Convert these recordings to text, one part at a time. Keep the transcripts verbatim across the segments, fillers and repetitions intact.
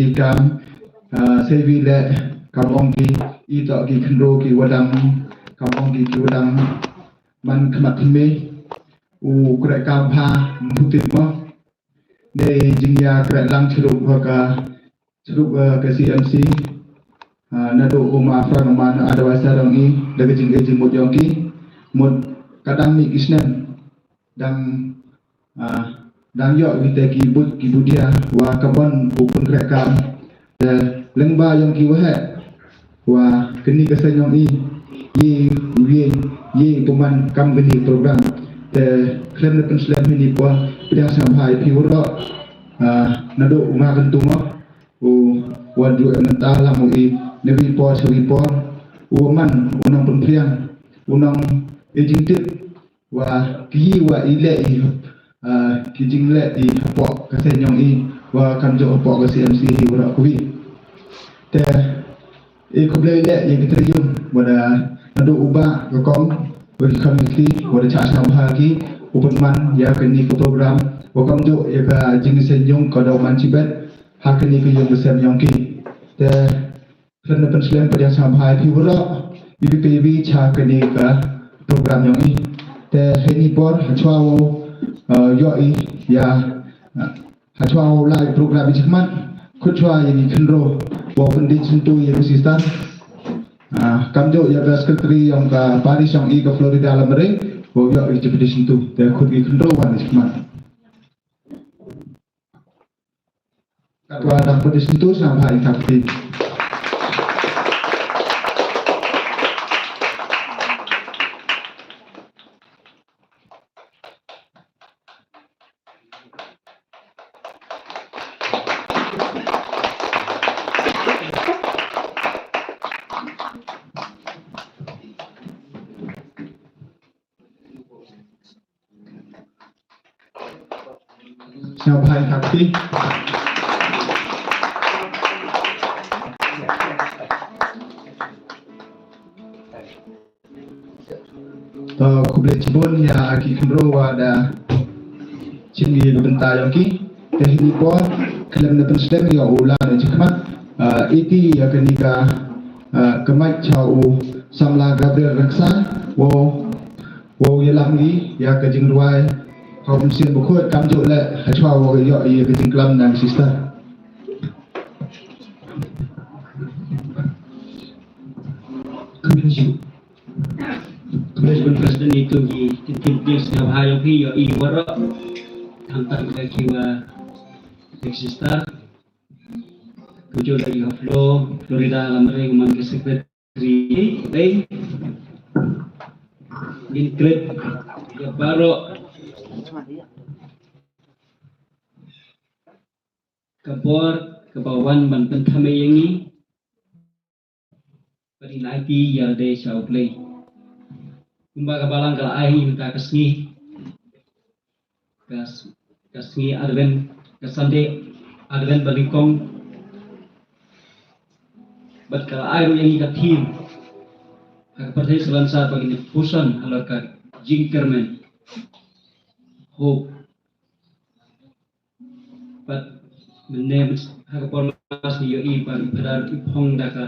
Ki kam, ah, sei wi leh, kam ong ki, i toh ki khynroo ki wa dang, kam ong ki ki wa dang man khmat thymme, u kreh kam bha, ym phutit mo. Dei jingïakren lang chirup ha ka, chirup, eh, ka C M C. Ah, naduh u ma Frank u ma na advisor jong i, da ka jing, ka jingmut jong ki, mut ka dang mih ki snem, dang, ah, dang ïoh kita ki buit ki budia, wa ka bun u pynkreh kam. Te lyngba jong ki waheh, wa kani ka seng jong i, i, i, i pynman kam kani program. Te khlem da pynslem hini por, pdiang sngewbha ïa phi waroh, ah, naduh u ma Kyntu mo, u wan ju em mynta lang u i, na wi por, sa wi por, u man, u nang pynphriang, u nang i jingtip, wa ki wa i leh i, ah, ki jingleh i hapoh ka seng jong i, wa kam jooh hapoh ka C M C hi waroh kawi. Te, i khublei leh ïa ki trei yung, wa da naduh u bah ka kong, wa ki khon ki kti, wa da chah sngewbha ki, u pynman ïa kani ka program, wa kam jooh ïa ka jingseng yung ka daw man chibet, ha kani ka yung ka sem jong ki. Te, khlem da pynslem pdiang sngewbha ïa phi waroh, ïa phi phi wi cha kani ka program jong i. Te hynni por, ha chwa wow, eh, ïoh i, ïa, eh, ha chwa wow lai program i chakhmat, khut chwa ïa ki khynroo, wow pyndit syntu ïa ki sister. Ah, kam jooh ïa ka secretary jong ka parish jong i ka Florida Lamare, wow ïoh i jingpyndit syntu. Te khut ki khynroo wan i chakhmat. Katwa dang pynjah syntu sngewbha ïa ka phi. Sngewbha ïa ka phi. To khublei chibun ïa ki khynroo wa da chim ïa ka bynta jong ki. Te hynni por khlem da pynslem ïa u la da jingkhmat, ah, iti ïa kani ka, ah, ka mic cha u samla Gabriel Raksa, wow Wow ïalam ngi ïa ka jingrwai ha u Mynsiem Bakhuid, kam jooh leh ha chwa wow ïoh ïa ka jingklam na sister. Khublei shibun President, itu hi tin tin pin sngewbha ïa phi ïa i waroh. Tam tam ka ki wa sister. Ka jooh leh ïa Flo, Florida Lamare, u man ka secretary. Ri, dei. Ngin klet ïa baroh ka bor kaba wan ban pynthame ïa ngi. Bad ngin aiti ïa lade sha U Blei. Kumba ka Balang ka la ai ha ngi mynta ka sngi. Ka s-, ka sngi Advent, ka Sunday Advent banyngkong. Bad ka la ai ruh ïa ngi ka theme ha ka pyrthei salonsar ba ngin puson halor ka jingkyrmen. Hope. Bad mynne ha ka por mas ngi ïohi ba i Phadar i phong da ka,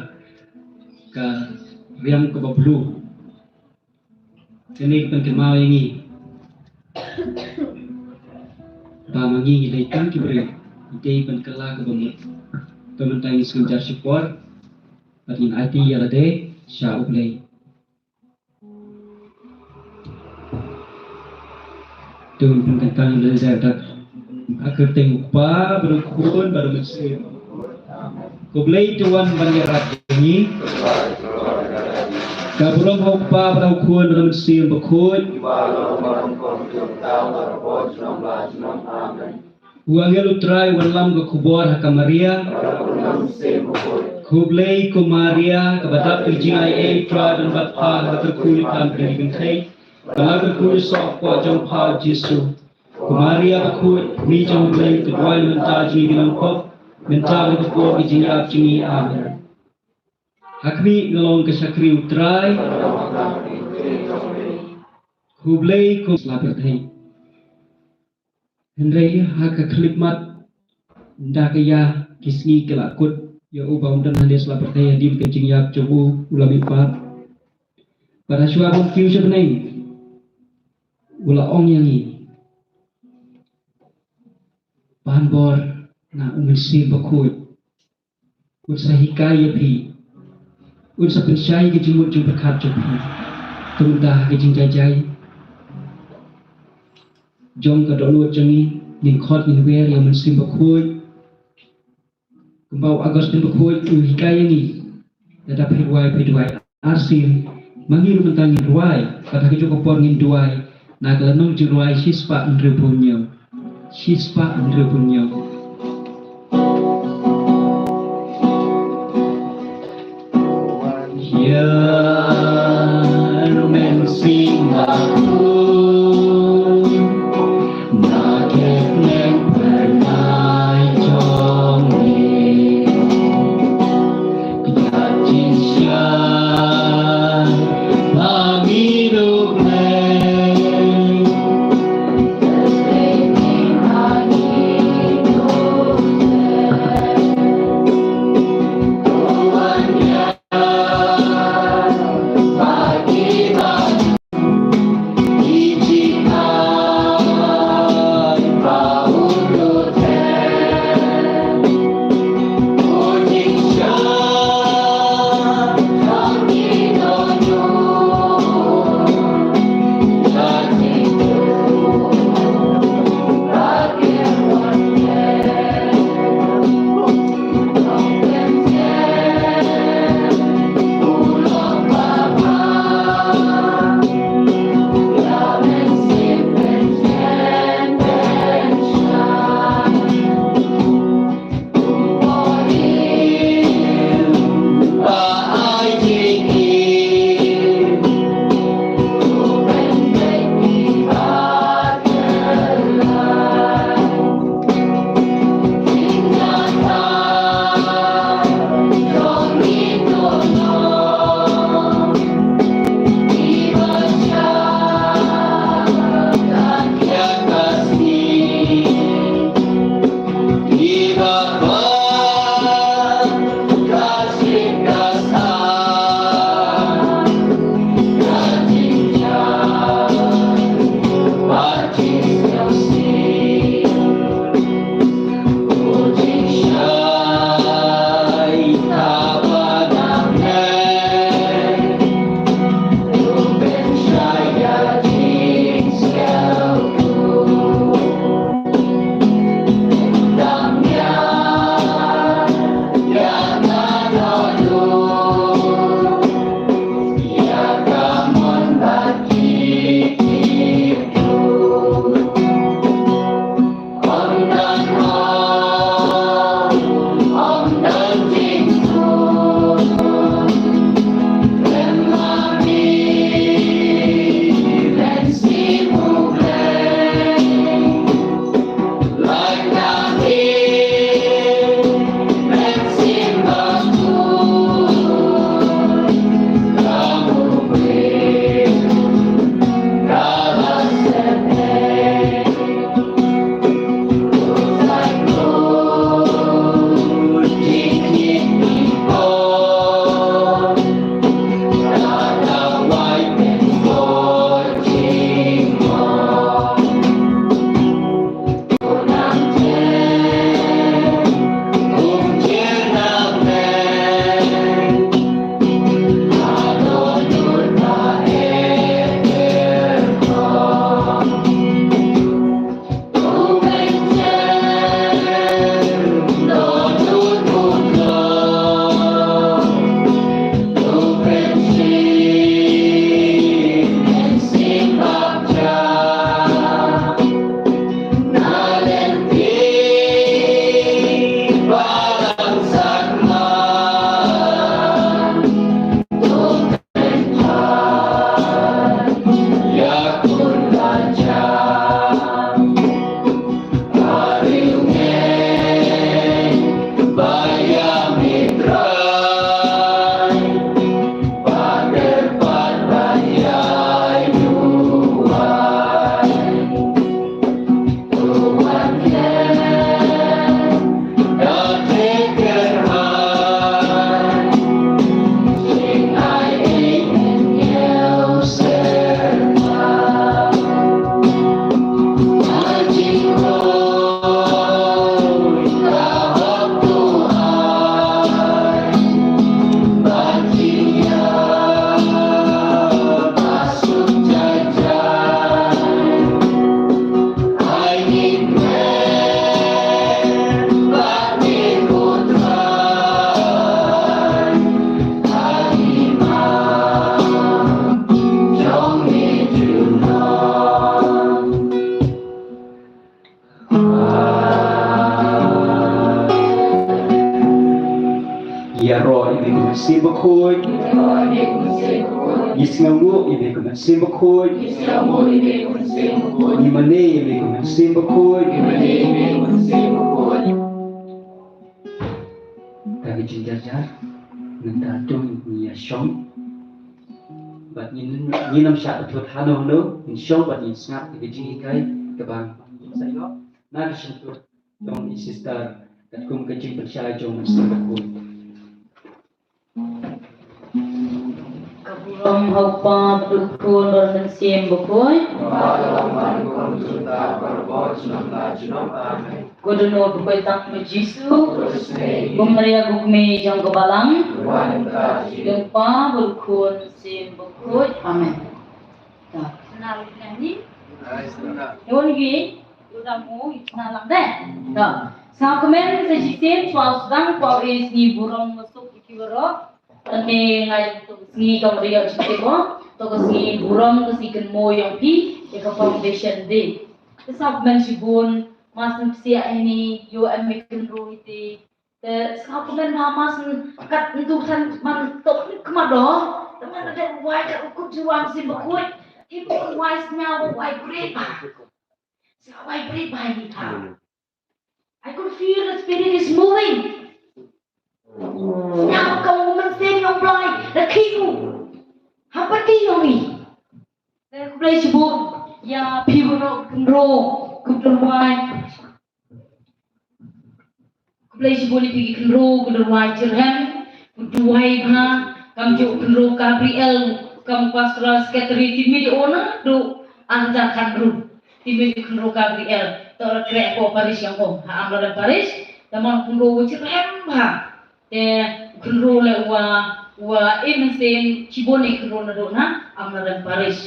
ka riam kaba blue. Kane ka pynkynmaw ïa ngi ba ma ngi ngi dei tang ki briew, ngi dei ban kylla kaba mut. Te mynta ngin sngewjar shipor bad ngin aiti ïa lade sha U Blei. Te ngin pynkyntang ïa lade da ka kyrteng U Kpa bad U Khun bad U Mynsiem. Khublei to wan ban ïarap ïa ngi. Ka burom ha U Kpa bad ha U Khun bad ha U Mynsiem Bakhuid. U angel U Trai u wanlam ka khubor ha ka Maria. Khublei ko Maria, kaba dap ka jingaiei, U Trai u don bad pha, la kyrkhu ïa pha ha ki kynthei, bad la kyrkhu ïa u soh hapoh jong pha u Jisu. Ko Maria bakhuid, kmie jong U Blei, to duwai ïa ngi mynta jong ngi ki nongpop, mynta bad ha ka por ka jingïap jong ngi. Amen. Ha khmih, nga long ka shakri U Trai. Khublei ko sla pyrthei. Hynrei ha ka khyllipmat, ynda ka ïa ki sngi ki la kut ïa u ba un don hangne sha la pyrthei hadien ka jingïap jong u, u la mihpat. Bad hashwa ba un kiew sha bneng, u la ong ïa ngi, pan bor na u Mynsiem Bakhuid. Un sa hikai ïa phi. Un sa pynshai ka jingmut jingpyrkhat jong phi. Te mynta ha ka jingjai jai jong ka dohnud jong ngi, ngin khot ngin wer ïa u Mynsiem Bakhuid. Kumba u Augustine Bakhuid u hikai ïa ngi, lada phi duwai, phi duwai arsien, ma ngi ruh mynta ngin duwai, bad ha kajuh ka por ngin duwai na ka lynnong jingduwai shispah hynriewphew hynñiew. Shispah hynriewphew hynñiew. Ïa u Mynsiem Bakhuid, na ka bneng bnai jong ngi. Ka jingshisha ba ngi duh lei. Ïaroh ïa me ko Mynsiem Bakhuid. Ngi sngewnguh ïa me ko Mynsiem Bakhuid. Ngi mane ïa me ko Mynsiem Bakhuid. Ka ka jingjarjar, mynta to ngin ïa shong. Bad ngin, ngin ym shah pynthut hano hano, ngin shong bad ngin sngap ïa ka jinghikai kaba sa ïoh na ka shyntur jong i sister katkum ka jingpynshai jong u Mynsiem Bakhuid. Ka burom ha u Kpa bad u Khun bad u Mynsiem Bakhuid. Ko dohnud bakhuid tang ma Jisu. Ko Maria ko kmie jong ka Balang. Ko Kpa bad u Khun Mynsiem Bakhuid. Amen. Ta. Wan gi. Uda mo itna lang de. Ta. Sngewkmen sa shisien, kwah sdang, kwah ïa sngi burom ngi suk ïa ki baroh. Lane nga ïa to sngi kam ïa jingtip mo. To ka sngi burom, ka sngi kynmaw ïa phi, ïa ka foundation day. Te sngewkmen shibun, mas psiah ini, ïoh em me kynru iti. Te sngewkmen ha mas kat ntu than man to khmat do. Te man da wai ka u kut jiwan sim bakut. Ki wai sngewbha wai great ba. Sngewbha wai great ba ini ta. I could feel the spirit is moving. Sngewbha ka u Mynsiem Blei da khih u ha pyrthei jong ngi. Te khublei shibun ïa phi baroh ki kynroh, ki kynroh wai. Khublei shibun ïa phi ki kynroh, ki kynroh wai jyrhem, ki kynroh wai bha, kam ju kynroh Gabriel, kam pastoral secretary, te mih ïa u na, du anda kan ru. Te mih ïa u kynroh Gabriel, to ra kreh ko parish ïa u, ha Amlarem parish, te man kynroh wai jyrhem bha. Te u kynroh leh wa, wa i mynsiem shibun i kynroh naduh na Amlarem parish.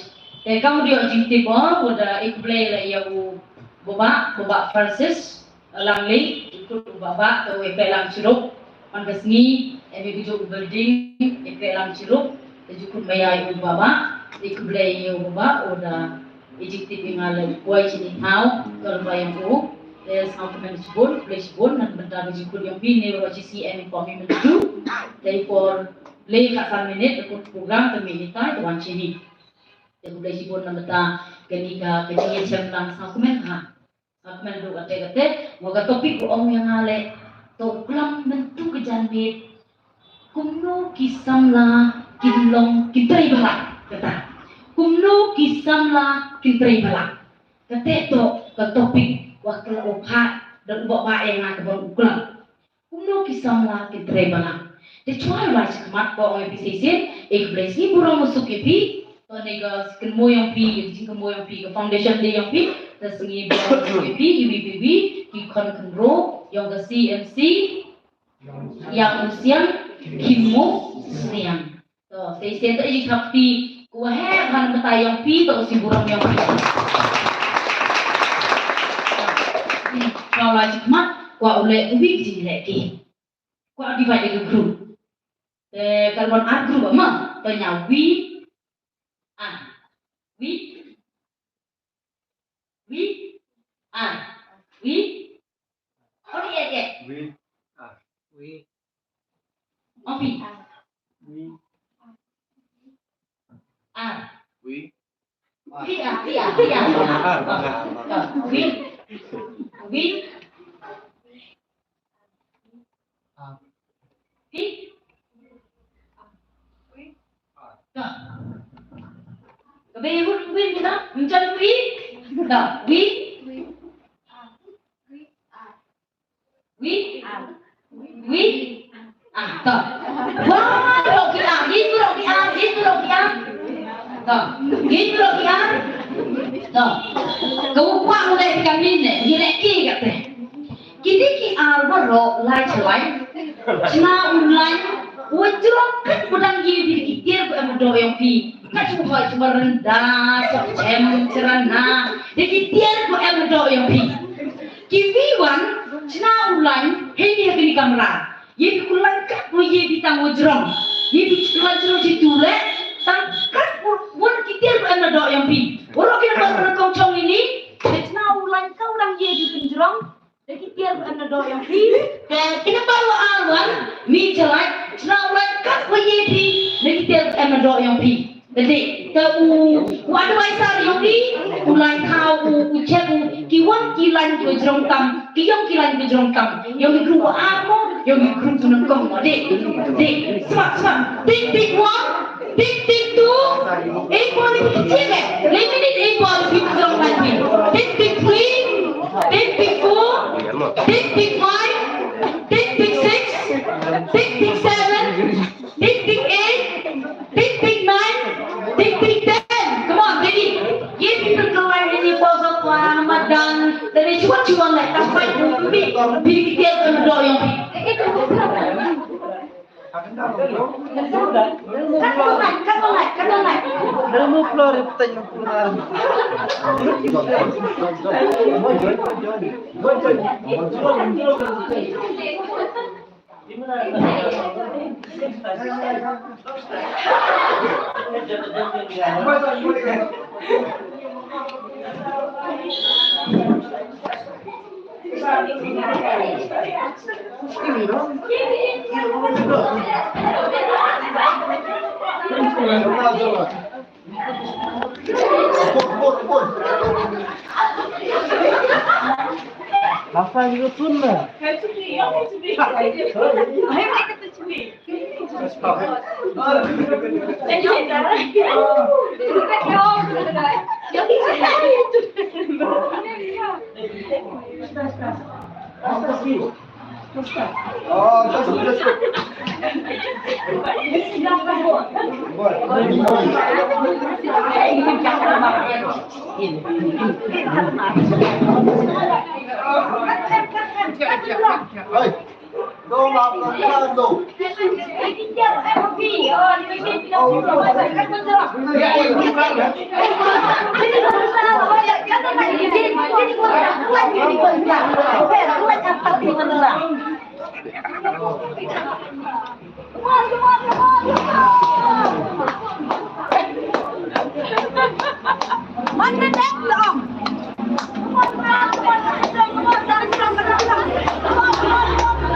Te kam dei jingtip o, wa da i khublei leh ïa u Baba, Baba Francis Langlei, u kut u Baba, te u i peh lang chirup. Man ka sngi, em i kujur u building, i peh lang chirup. Te ju kut maya ïa u Baba, i khublei ïa u Baba, wa da i jingtip ïa nga leh wai chini thaw, kyrpad ïa u, te sngewkmen shibun, khublei shibun, na ka bynta ka jingkut ïa phi ne, wa C C M i pom i mynta. Te i por le ka san minit, te kut program, te mih ni tai, te wan chini. Te khublei shibun na ka bynta kane ka, ka jingïashem lang sngewkmen ha. Sngewkmen ruh kata kata, wa ka topic u ong ïa nga leh, to klam mynta ka janmiet, kumno ki samla kin long kin trei balang, kata. Kumno ki samla kin trei balang. Kata to ka topic wa ka la u pha da u Baba ïa nga ka ban u klam. Kumno ki samla kin trei balang. Te chwa la shi khmat ko ong ïa phi shisien, e khublei sngi burom suk ïa phi. To ne ka kynmaw ïa phi, ka jingkynmaw ïa phi, ka foundation day ïa phi. Te sngi burom suk ïa phi, iwi iwi, ki khon kynroh, ïong ka C M C. Ïa u siang, ki mo, siang. To, shisien to i khap ti, ku heh ban mynta ïa phi, to u sngi burom ïa phi. Ka la shi khmat, kwah u leh, u wi ki jingleh ki. Kwah divide the group. Te, ka la wan ar group ma, to ïa wi, ar. Wi, Wi. Ar. Wi. Ong ïa, ïa. Wi. Ar. Wi. Ong wi. Wi. Ar. Wi. Wi, ar, wi, ar, wi, ar, wi, ar. Ar, ar, ar. Wi. Wi. Wi. Ka. Ka bei hut wi mi da, nchan wi. Ka. Wi. Wi. Wi. Ah, ka. Wah, bro ki ah, gin bro ki ah, gin bro ki ah. Ka. Gin bro ki ah. Ka. Ka u kwah u leh ka min ne, ngi leh ki ka te. Kine ki ar baroh lai chlai. Chna u lai. Wa jrong kat u dang ïa phi ki tiar ko em doh ïa phi. Kat u hoi chwa rynda, chwa chem, chwa rana. Ïa ki tiar ko em doh ïa phi. Ki wi wan, chna u lai, hei ni ha kini kamra. Ïa phi u lai kat u ïa phi tang wa jrong. Ïa phi u lai jrong chi tu le, tang kat u wan ki tiar ko em doh ïa phi. Waroh ki na kong chong ini, chna u lai ka u dang ïa phi pynjrong. Te ki tiar ba em na doh ïa phi. Te ki na bar wa ar wan, mi chalai, Doh ïong phi. Dei te u, u advisor ïong i, u lai thaw u, u check u, ki wan ki lain ki jrong tam, ki ïong ki lain ki jrong tam. Ïong ki group wa ar mo, ïong ki group u nyngkong mo. Dei, dei, smat, smat. Tick, tick one, tick, tick two. Ei por ni ki check eh. Limited ei por ki jrong tam phi. Tick, tick three, tick, tick four, tick, tick five, tick, tick six, tick, tick seven. Tick, tick eight, tick, tick nine, tick, tick ten. Come on, ready? Ye people, come on, ready for the one, madan. Then it's what you want, like, that's right. Big, big, big, big, big, big, big. Kat ma ngai, kat ma ngai, kat ma ngai. Lasa juga tun lah. Hey.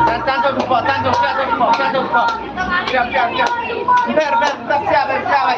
Tan, tan, tu, tu, tan, tu, siap, tu, tu. Siap, siap, siap. Ber, ber, ber, siap, ber, siap, ber.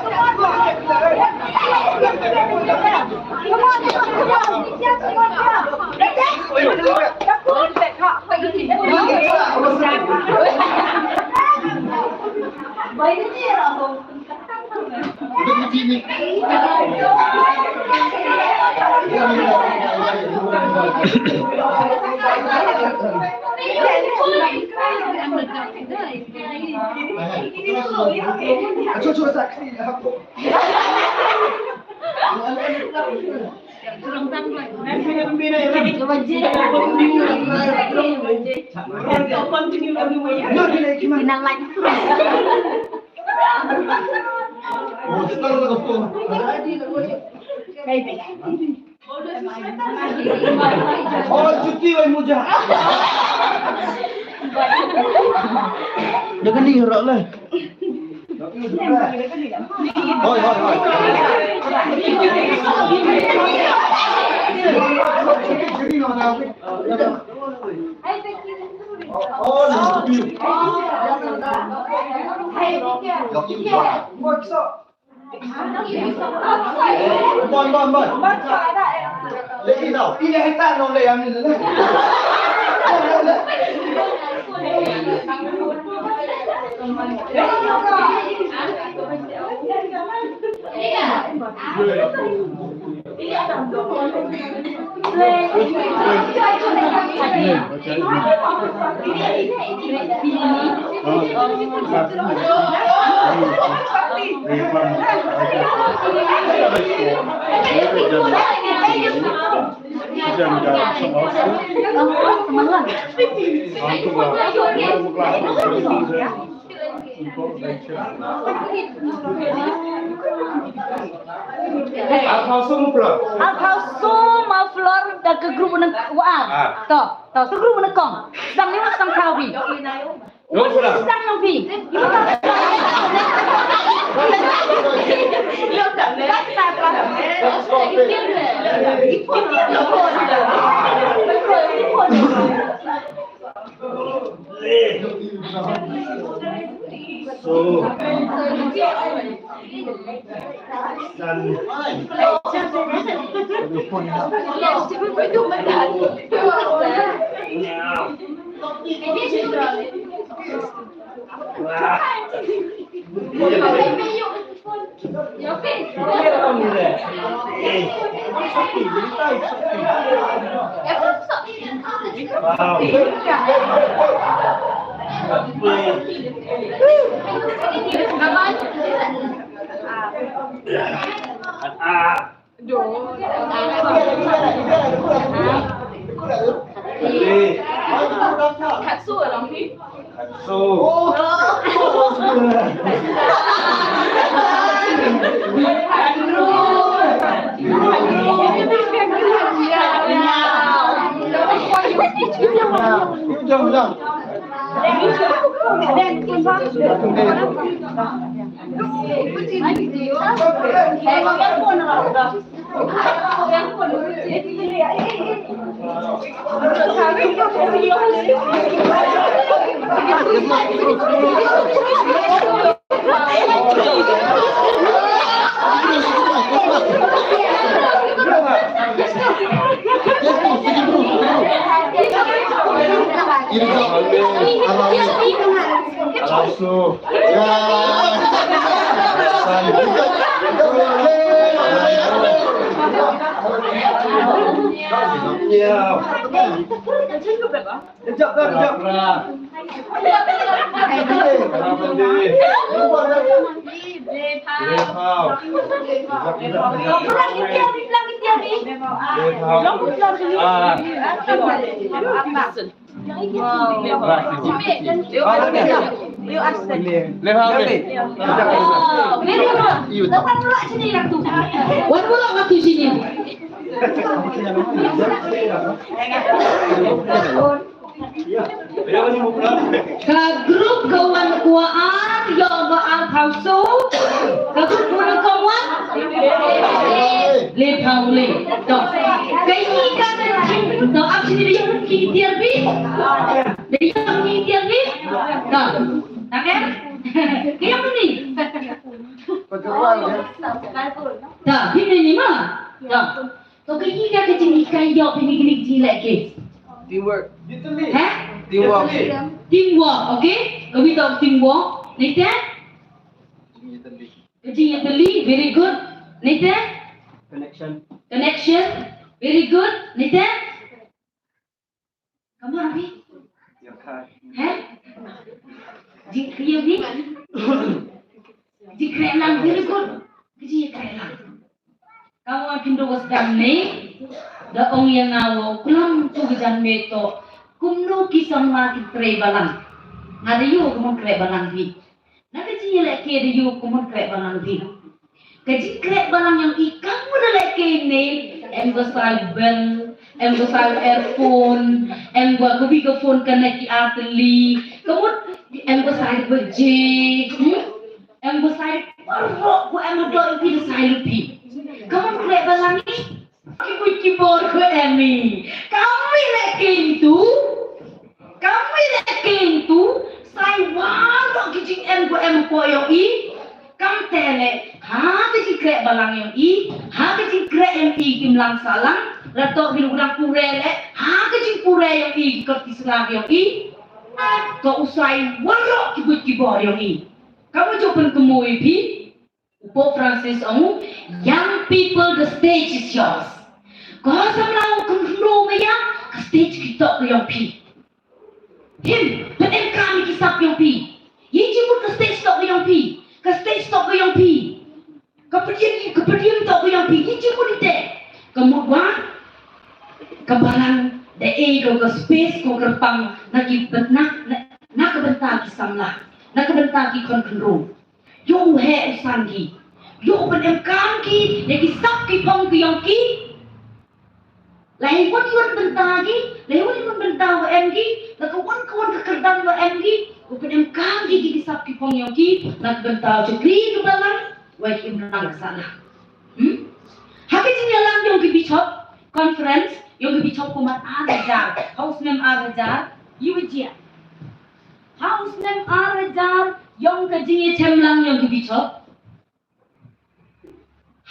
और जूती भाई मुझे। Dah kena ni rak lah. Hoi, hoi, hoi. Oh, no. Bon, bon, bon. Lagi tau. Ini kita nong deh yang ini. Arphew sum u Flor. Arphew sum u Flor da ka group u nyngkong. Ah. To, to, sa group u nyngkong. Sdang ni, sdang thaw phi. Sdang phi. So, stand. Now. Wow. Wow. Ah. Katsu, long phi. Katsu. Jom, jom. Ka group ka wan kwah ar, ïoh ba ar phew soo. Ka group ka wan kwah ar. Lephew le. To. Ka ïa ka ka jing. To, ap sini, da ïoh ki tiar bi. Da ïoh ki tiar bi. To. Tang em? Ka ïa ni. To, phi ni ma. To. To, ka ïa ka ka jinghikai ïoh phi ni ki jinghikai. Teamwork. Hah? Teamwork. Teamwork, okay? Ka wi to teamwork. Neita? Ka jingïatylli, very good. Neita? Connection. Connection, very good. Neita? Ka mut phi? Hah? Jingkhreh ni? Jingkhreh lang, very good. Ka jingkhreh lang. Ka mut phi, ynda ka sdang ne, da ong ïa nga u klam tu ka jan me to. Kumno ki samla ki trei balang. Nga da ïoh kumno trei balang phi. Na ka jingïalehke da ïoh kumno trei balang phi. Ka jingkhreh balang ïong i kam mut da lehke ne, em ko sai bel, em ko sai earphone, em ko ka wi ka phone connect ki ar tylli, ka mut em ko sai baje, hmm? Em ko sai baroh ko em do i phi da sai lu phi. Ka mut khreh balang i. Ki buit ki bor ko em i. Kam i lehke tu. Kam i lehke tu. Sai waroh ki jingem ko em ko ïong i. Kam te le. Ha ka jingkhreh balang ïong i. Ha ka jingkhreh ïong i kim lang sahlang. Ratok bin urang pure le. Ha ka jingpure ïong i ki kot ki sla ïong i. To u sai waroh ki buit ki bor ïong i. Kam u ju pynkynmaw i phi. U Pope Francis ong, "Young people, the stage is yours." Ko samla u khynroo maya, ka stage ki tok ka ïong phi. Him, pynemkam ïa ki sap ïong phi. Ïa jingmut ka stage tok ka ïong phi. Ka stage tok ka ïong phi. Ka podium, ka podium tok ka ïong phi. Ïa jingmut ite. Ka mut wa ka balang da ei ka, ka space ka kyrpang na ki bynta, na, na ka bynta ki samla. Na ka bynta ki khon khynroo. Ïoh u heh u san ki. Ïoh u pynemkam ki, ïa ki sap ki phong ki ïong ki. La hi wat ïoh bynta ki, la hi wat ïoh bynta wa em ki, la ka wan ka wan ka kyrdan wa em ki, u pynemkam ki, ki sap ki phong ïong ki, na ka bynta u shakri ka balang, wa ki imlang ka sahlang. Hmm? Ha ka jingïalang ïong ki bishop, conference, ïong ki bishop kumne ar hajar, ha u snem ar hajar, ïa u jia. Ha u snem ar hajar, Ïong ka jingïachem lang ïong ki bishop.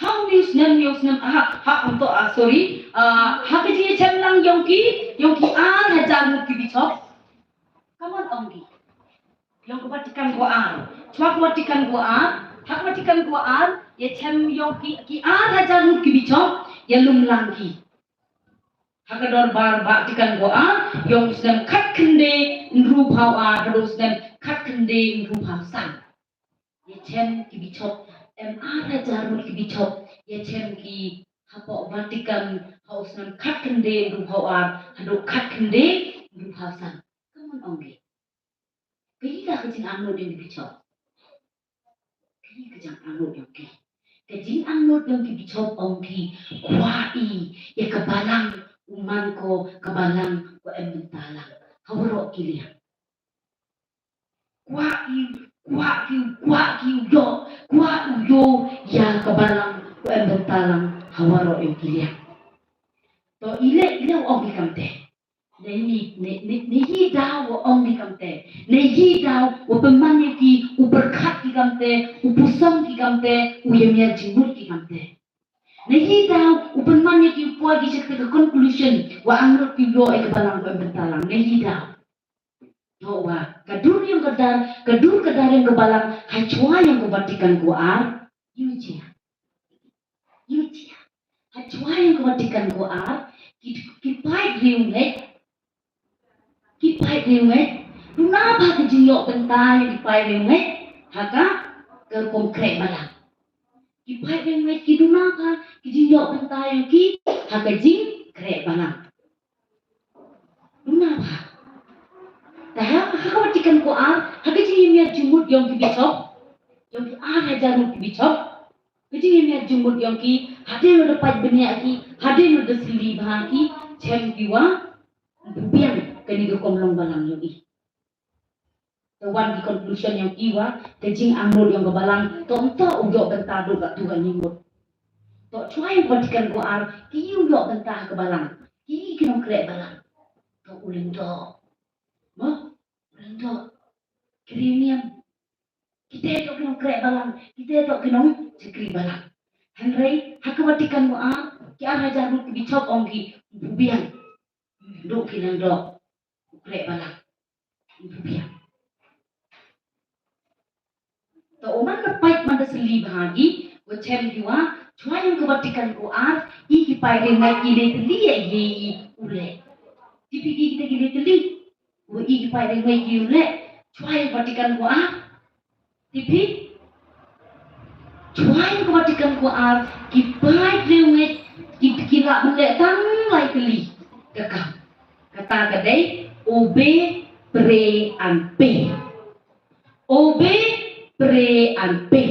Ha u snem, ïong snem, ha, ha, ong to, ah, sorry. Ah, ha ka jingïachem lang ïong ki, ïong ki ar hajar ngut ki bishop. Ka mon ong ki. Ïong ka Vatican ka ar. Chwa ka Vatican ka ar, ha ka Vatican ka ar, ïachem ïong ki, ki ar hajar ngut ki bishop, ïalum lang ki. Ha ka dorbar Vatican ka ar, ïong snem khatkhyndai hynriewphew ar, haduh snem khatkhyndai hynriewphew san. Ïachem ki bishop, em ar hajar ngut ki bishop, ïachem ki hapoh Vatican, ha u snem khatkhyndai hynriewphew ar, haduh khatkhyndai hynriewphew san. Ka mon ong ki. Kaei ka jingangnud ïong ki bishop? Kaei ka jingangnud ïong ki? Ka jingangnud ïong ki bishop ong ki, kwah i ïa ka balang u man ko ka balang ko em bynta lang ha waroh ki liang. Kwah i, kwah ki, kwah ki u ïoh, kwah u ïoh ïa ka balang ko em bynta lang ha waroh ïong ki liang. To i leh, i leh u ong ki kamte. Nei, nei, nei, nei, nei hi daw wa ong ki kamte. Nei hi daw wa pynman ïa ki, u pyrkhat ki kamte, u pynsan ki kamte, u ïa miat jingmut ki kamte. Nei hi daw u pynman ïa ki, u poi ki sha ka conclusion wa angnud ki ïoh ïa ka balang ko em bynta lang. Nei hi daw. To wa ka dur ïong ka dar, ka dur ka dar ïong ka balang ha chwa ïong ka Vatican ka ar. Ïa jia. Ïa jia. Ha chwa ïong ka Vatican ka ar, ki, ki paid riewngeit, ki paid riewngeit, duna bha ka jingïoh bynta ïa ki paid riewngeit ha ka, ka rukom khreh balang. Ki paid riewngeit ki duna bha ka jingïoh bynta ïa ki ha ka jingkhreh balang. Duna bha. Te ha, ha ka Vatican ka ar, ha ka jingïa miat jingmut ïong ki bishop, ïong ki ar hajar ngut ki bishop, ka jingïa miat jingmut ïong ki, hadien wa da pait bniah ki, hadien wa da sylli bha ki, chem ki wa ym pynbiang kane ka rukom long balang ïong i. Te wan ki conclusion ïong ki wa ka jingangnud ïong ka balang, to ym toh u ïoh bynta duh katto katne ngut. To chwa ïong ka Vatican ka ar, ki ïoh bynta ha ka balang, ki ki nongkhreh balang. To u lyngdoh. Mo? U lyngdoh. Ki riewniam. Kita toh ki nongkhreh balang, kita toh ki nongshakri balang. Hynrei ha ka Vatican ka ar, ki ar hajar ngut ki bishop ong ki, ym pynbiang. Duh ki lyngdoh u khreh balang. Ym pynbiang. To u man da pait man da sylli bha ki, wa chem ki wa, chwa ïong ka Vatican ka ar, i ki paid riewngeit ki leh tylli ïa i u leh. Te phi ki kita ki leh tylli. Wa i ki paid riewngeit ki u leh, chwa ïong ka Vatican ka ar. Te phi, chwa ïong ka Vatican ka ar, ki paid riewngeit ki, ki lah ban leh tang lai tylli ka kam. Kata ka dei, obey, pray and pay. Obey, pray and pay.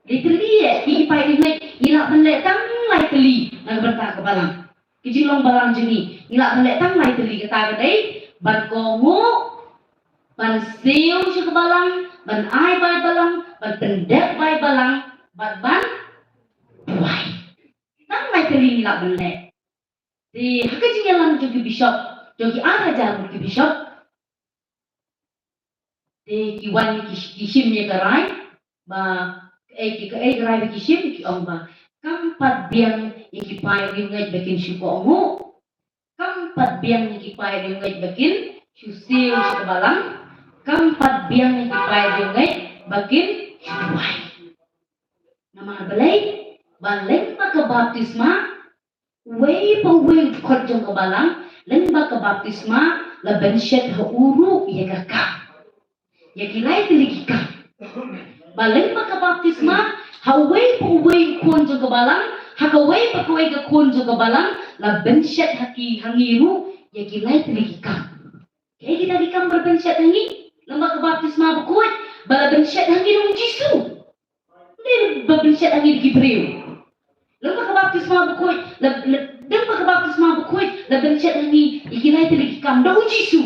Leh tylli ïa i ki paid riewngeit, i lah ban leh tang lai tylli na ka bynta ka balang. Ka jinglong balang jong ngi, ngi lah ban leh tang lai tylli, kata ka dei ban kohnguh, ban siew sha ka balang, ban ai bai balang, ban pyndep bai balang, bad ban duwai. Tang lai tylli ngi lah ban leh. Te ha ka jingïalang jong ki bishop, jong ki ar hajar ngut ki bishop, te ki wan ki, ki shim ïa ka rai, ba, eh, ki, eh, ka rai ba ki shim, ki ong ba, kam pat biang ïa ki paid riewngeit ba kin shu kohnguh, kam pat biang ïa ki paid riewngeit ba kin shu siew sha ka balang, kam pat biang ïa ki paid riewngeit ba kin shu duwai. Namar balei? Ba lyngba ka baptisma, uwei pa uwei u dkhot jong ka balang, lyngba ka baptisma, la bynshet ha u ruh ïa ka kam. Ïa ki lai tylli ki kam. Ba lyngba ka baptisma, ha uwei pa uwei u khun jong ka balang, ha kawei pa kawei ka khun jong ka balang, la bynshet ha ki, ha ngi ruh, ïa ki lai tylli ki kam. Kaei kita ki kam ba la bynshet ha ngi? Lyngba ka baptisma bakhuid, ba la bynshet ha ngi da u Jisu. Ym dei ba bynshet ha ngi da ki briew. Lyngba ka baptisma bakhuid, la, la, lyngba ka baptisma bakhuid, la bynshet ha ngi ïa ki lai tylli ki kam da u Jisu.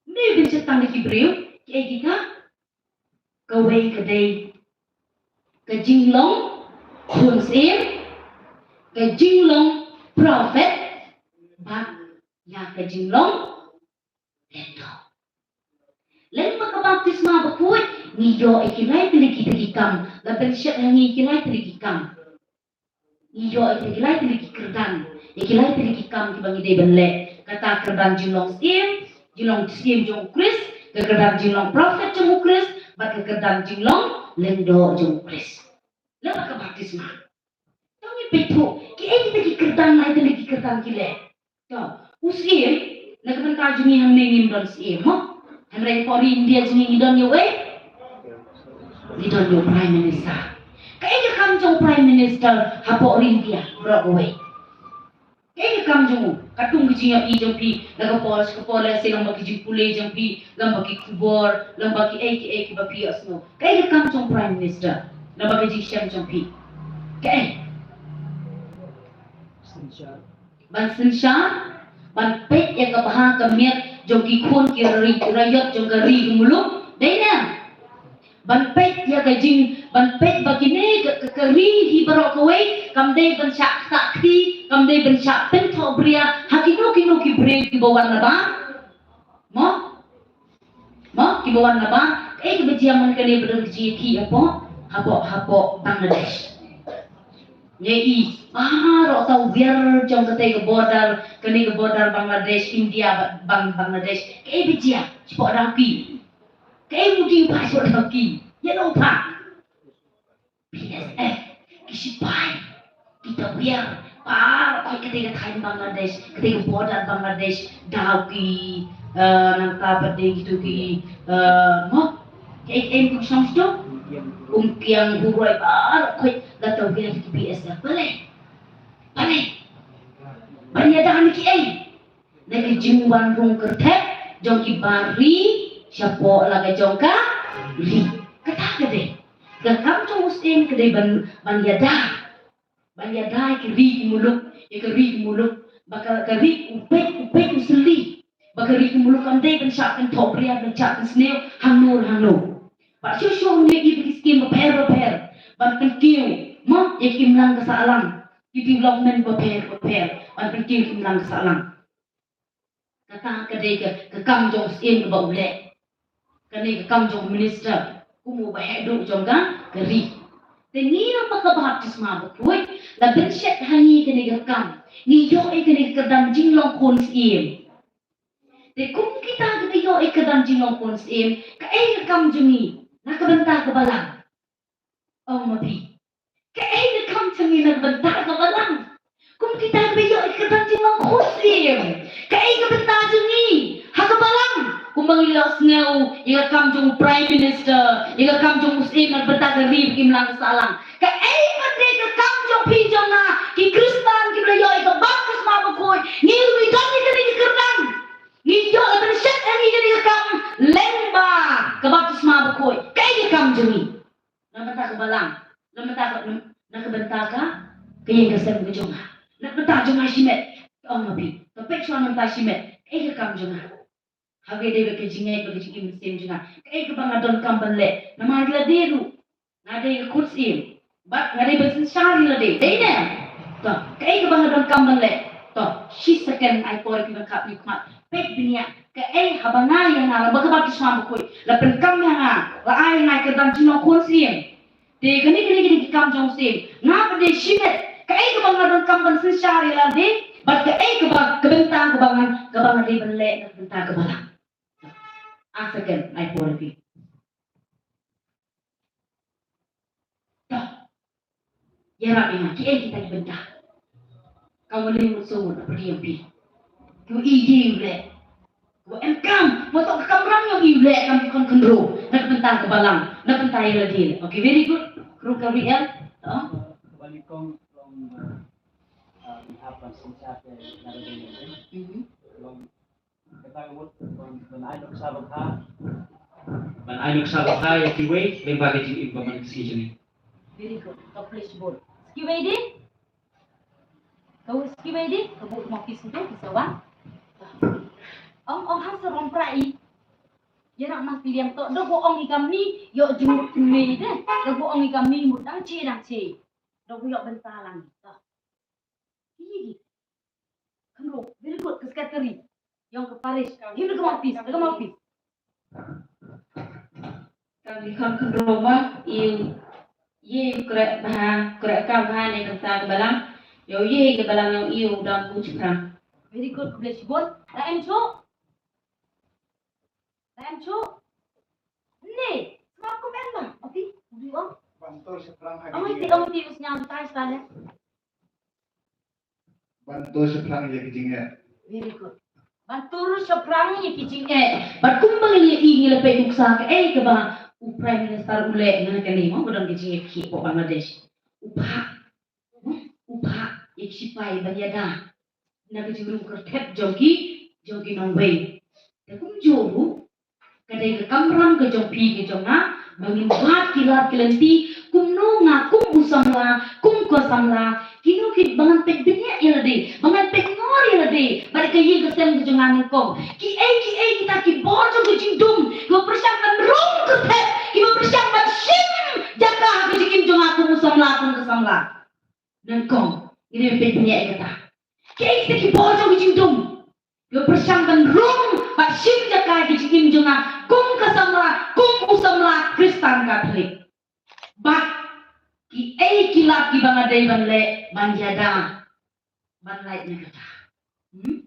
Ym dei bynshet tang da ki briew, kiei kita? Kawei ka dei ka jinglong khun syiem, ka jinglong prophet, bad ïa ka jinglong lyngdoh. Lyngba ka baptisma bakhuid, Ngi ïoh ïa ki lai tylli ki, ki kam, la pynshet ha ngi ïa ki lai tylli ki kam. Ngi ïoh ïa ki lai tylli ki kyrdan, ïa ki lai tylli ki kam kiba ngi dei ban leh. Kata kyrdan jinglong syiem, jinglong syiem jong u Khrist, ka kyrdan jinglong prophet jong u Khrist, bad ka kyrdan jinglong lyngdoh jong u Khrist. Lada ka baptisma, to ngin peit thuh kiei kita ki kyrdan, lai tylli ki kyrdan ki leh. To, u syiem, na ka bynta jong ngi hangne ngim don syiem, mo? Hynrei hapoh ri India jong ngi ngi don ïa uei? Ngi don ïa u Prime Minister. Kaei ka kam jong u Prime Minister hapoh ri India baroh kawei? Kaei ka kam jong u? Katkum ka jingïohi jong phi na ka por sha ka por, lehse lyngba ka jingpule jong phi, lyngba ki khubor, lyngba kiei kiei kiba phi ïohsngew. Kaei ka kam jong u Prime Minister lyngba ka jingshem jong phi? Kaei? Ban synshar, ban peit ïa ka bha ka miat jong ki khun ki ri, ki raïot jong ka ri ka muluk. Dei ne? Ban peit ïa ka jing, ban peit ba kine ka, ka, ka ri hi baroh kawei kam dei ban shah ktah kti, kam dei ban shah pynthohbria ha kino kino ki briew kiba wan na bar. Mo? Mo, kiba wan na bar, kaei kaba jia man kane ba don ka jingïakhih hapoh, hapoh, hapoh Bangladesh. Ngi i, baroh ta wiar jong katei ka border, kane ka border Bangladesh, India, ba-, Bang-, Bangladesh. Kaei ba jia, shapoh Dawki. Kaei mut i ba shapoh Dawki. Ïa no ba. B S F, ki shipai, ki tawiar, baroh khoit katei ka thaiñ Bangladesh, katei ka border Bangladesh, Dawki, eh, nangta pat dei kito ki, eh, mo, kaei kaei kum shong shong, Umkiang, Huroi, baroh khoit la tawiar ki B S F. Balei? Balei? Ban ïada na kiei? Na ka jingwan rung kyrthep jong ki bar ri shapoh la ka jong ka ri. Kata ka dei. Ka kam jong u syiem ka dei ban, ban ïada. Ban ïada ïa ki ri ki muluk, ïa ka ri ki muluk. Ba ka, ka ri u peit, u peit u sylli. Ba ka ri ki muluk kam dei ban shah pynthohbria, ban shah pynsniew hangno hangno. Ba shuh shuh ngi ïohi ba ki skim bapher bapher ban pynkiew, mo, ïa ki imlang ka sahlang. Ki development bapher bapher ban pynkiew ki imlang ka sahlang. Kata ka dei ka, ka kam jong u syiem kaba u leh. Kane ka kam jong u minister, kum uba heh duh jong ka, ka ri. Te ngi namar ka baptisma bakhuid la pynshet ha ngi kane ka kam. Ngi ïoh ïa kane ka kyrdan jinglong khun syiem. Te kum kita kiba ïoh ïa ka kyrdan jinglong khun syiem, kaei ka kam jong ngi na ka bynta ka balang? Ong ma phi. Kaei ka kam jong ngi na ka bynta ka balang? Kum kita kiba ïoh ïa ka kyrdan jinglong khun syiem, kaei ka bynta jong ngi ha ka balang? Kumba ngi la sngew ïa ka kam jong u Prime Minister, ïa ka kam jong u syiem na ka bynta ka ri bad ki imlang ka sahlang. Kaei pat dei ka kam jong phi jong nga, ki Khristan kiba la ïoh ïa ka baptisma bakhuid? Ngi ruh ngi don ïa kane ka kyrdan. Ngi ïoh la pynshet ha ngi kane ka kam lyngba ka baptisma bakhuid. Kaei ka kam jong ngi? Na ka bynta ka balang, na ka bynta ka, na ka bynta ka, ka ïing ka sem ka jong nga, na ka bynta jong nga shimet. Ong ma phi, to peit shuwa na ka bynta shimet, kaei ka kam jong nga? Ha kaba dei bad ka jingngeit bad ka jingim mynsiem jong nga, kaei kaba nga donkam ban leh? Namar ïa lade ruh nga dei ka khun syiem bad nga dei ban synshar ïa lade, dei ne? To, kaei kaba nga donkam ban leh? To, shi second ai por ïa phi ban khap ïa u khmat. Peit bniah, kaei haba nga ïa nga, haba ka baptisma bakhuid la pyndonkam ïa nga, la ai ïa nga ka kyrdan jinglong khun syiem. Te kane, kane, kane ki kam jong u syiem. Nga pat dei shimet, kaei kaba nga donkam ban synshar ïa lade bad kaei kaba, ka bynta kaba nga, kaba nga dei ban leh na ka bynta ka balang? A second ai por ïa phi. To, ïarap ïa nga, kiei kita ki bynta? Ka Walleng Mutsoh, ngan pyrshang ïa phi. Kiei kiei u leh? Kiei em kam, mo, to ka kamram ïa u leh kam ki khun khynroo na ka bynta ka balang, na ka bynta ïa lade. Okay, very good. Khynroo ka Riel. To. Kaba nyngkong long, uh, uh, we have one synshar te na ka bynta. Mhm. Long Kata ka mut ban, ban ai nuksa ba bha. Ban ai nuksa ba bha ïa kiwei lyngba ka jingim ba man ka sngi jong ngi. Very good. Ka plis bud. Kiwei de? Ka kiwei de? Ka bud mo ki sngi ki sa wan. Ong, ong hang sa rom pra i. Ïa nak mas piliang to. Da ko ong i kam ni, ïoh jingmut kynmaw de. Da ko ong i kam ni mut dang che, dang che. Da ko ïoh bynta lang to. Ih. Khynroo, very good, ka secretary. Ïong ka parish, ïong ka mouthpiece, ka mouthpiece. Ka Ki kham khynroo ma i, i kre bha, kre ka bha ne ka ta ka balang. Yo i ka balang yong i u dang ku chipra. Very good, khublei shibun. Ra em chu. Ra em chu. Ni, sma kum em ba. Ati, ati ong. Bantur shiphrang ha. Ong iti, ong iti, usnyang tai stale. Ban tur shaphrang ïa ki jingeh. Very good. Ban tur shaphrang ïa ki jingeh. Bad kumba ngi ïa i ngi la peit nuksa kaei kaba u Prime Minister u leh na kane mo ba don ki jingeh ki hapoh Bangladesh. U phah. U phah ïa ki sipai ban ïada na ka jingrung kyrthep jong ki, jong ki nongwei. Te kumjuh ruh ka dei ka kamram ka jong phi ka jong nga ba ngin wad ki lad ki lynti kumno nga kum u samla, kum ka samla, kino ki ba ngan peit bniah ïa lade, ba ngan peit ngor ïa lade bad ka ïing ka sem ka jong nga nyngkong. Kiei kiei kita ki bor jong ka jingdum kiba pyrshang ban rung kyrthep, kiba pyrshang ban shim jaka ha ka jingim jong nga kum u samla, kum ka samla. Nyngkong, ngin ïa peit bniah ïa kata. Kiei kita ki bor jong ka jingdum kiba pyrshang ban rung bad shim jaka ha ka jingim jong nga kum ka samla, kum u samla Khristan Katholik. Bad kiei ki lad kiba nga dei ban leh ban ïada ban lait na kata. Hmm?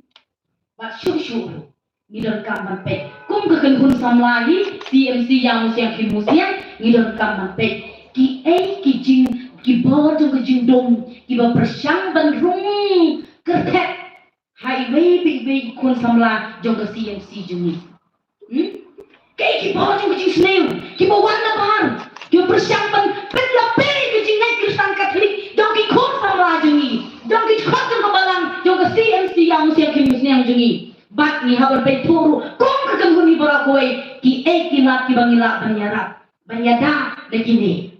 Bad shuh shuh ruh ngi donkam ban peit kum ka kynhun samla hi C M C Ïa Musiang Khim Musiang, ngi donkam ban peit kiei ki jing, ki bor jong ka jingdum kiba pyrshang ban rung kyrthep ha iwei pa iwei i khun samla jong ka C M C jong ngi. Hmm? Kaei ki bor jong ka jingsniew kiba wan na bar, kiba pyrshang ban pynlong pyrshah ka jingngeit Khristan Katholik jong ki khun samla jong ngi, jong ki khun jong ka balang jong ka C M C Ïa Musiang Khim Musiang jong ngi. Bad ngi hap ban peit ruh kum ka kynhun hi baroh kawei kiei ki lad kiba ngi lah ban ïarap ban ïada da kine.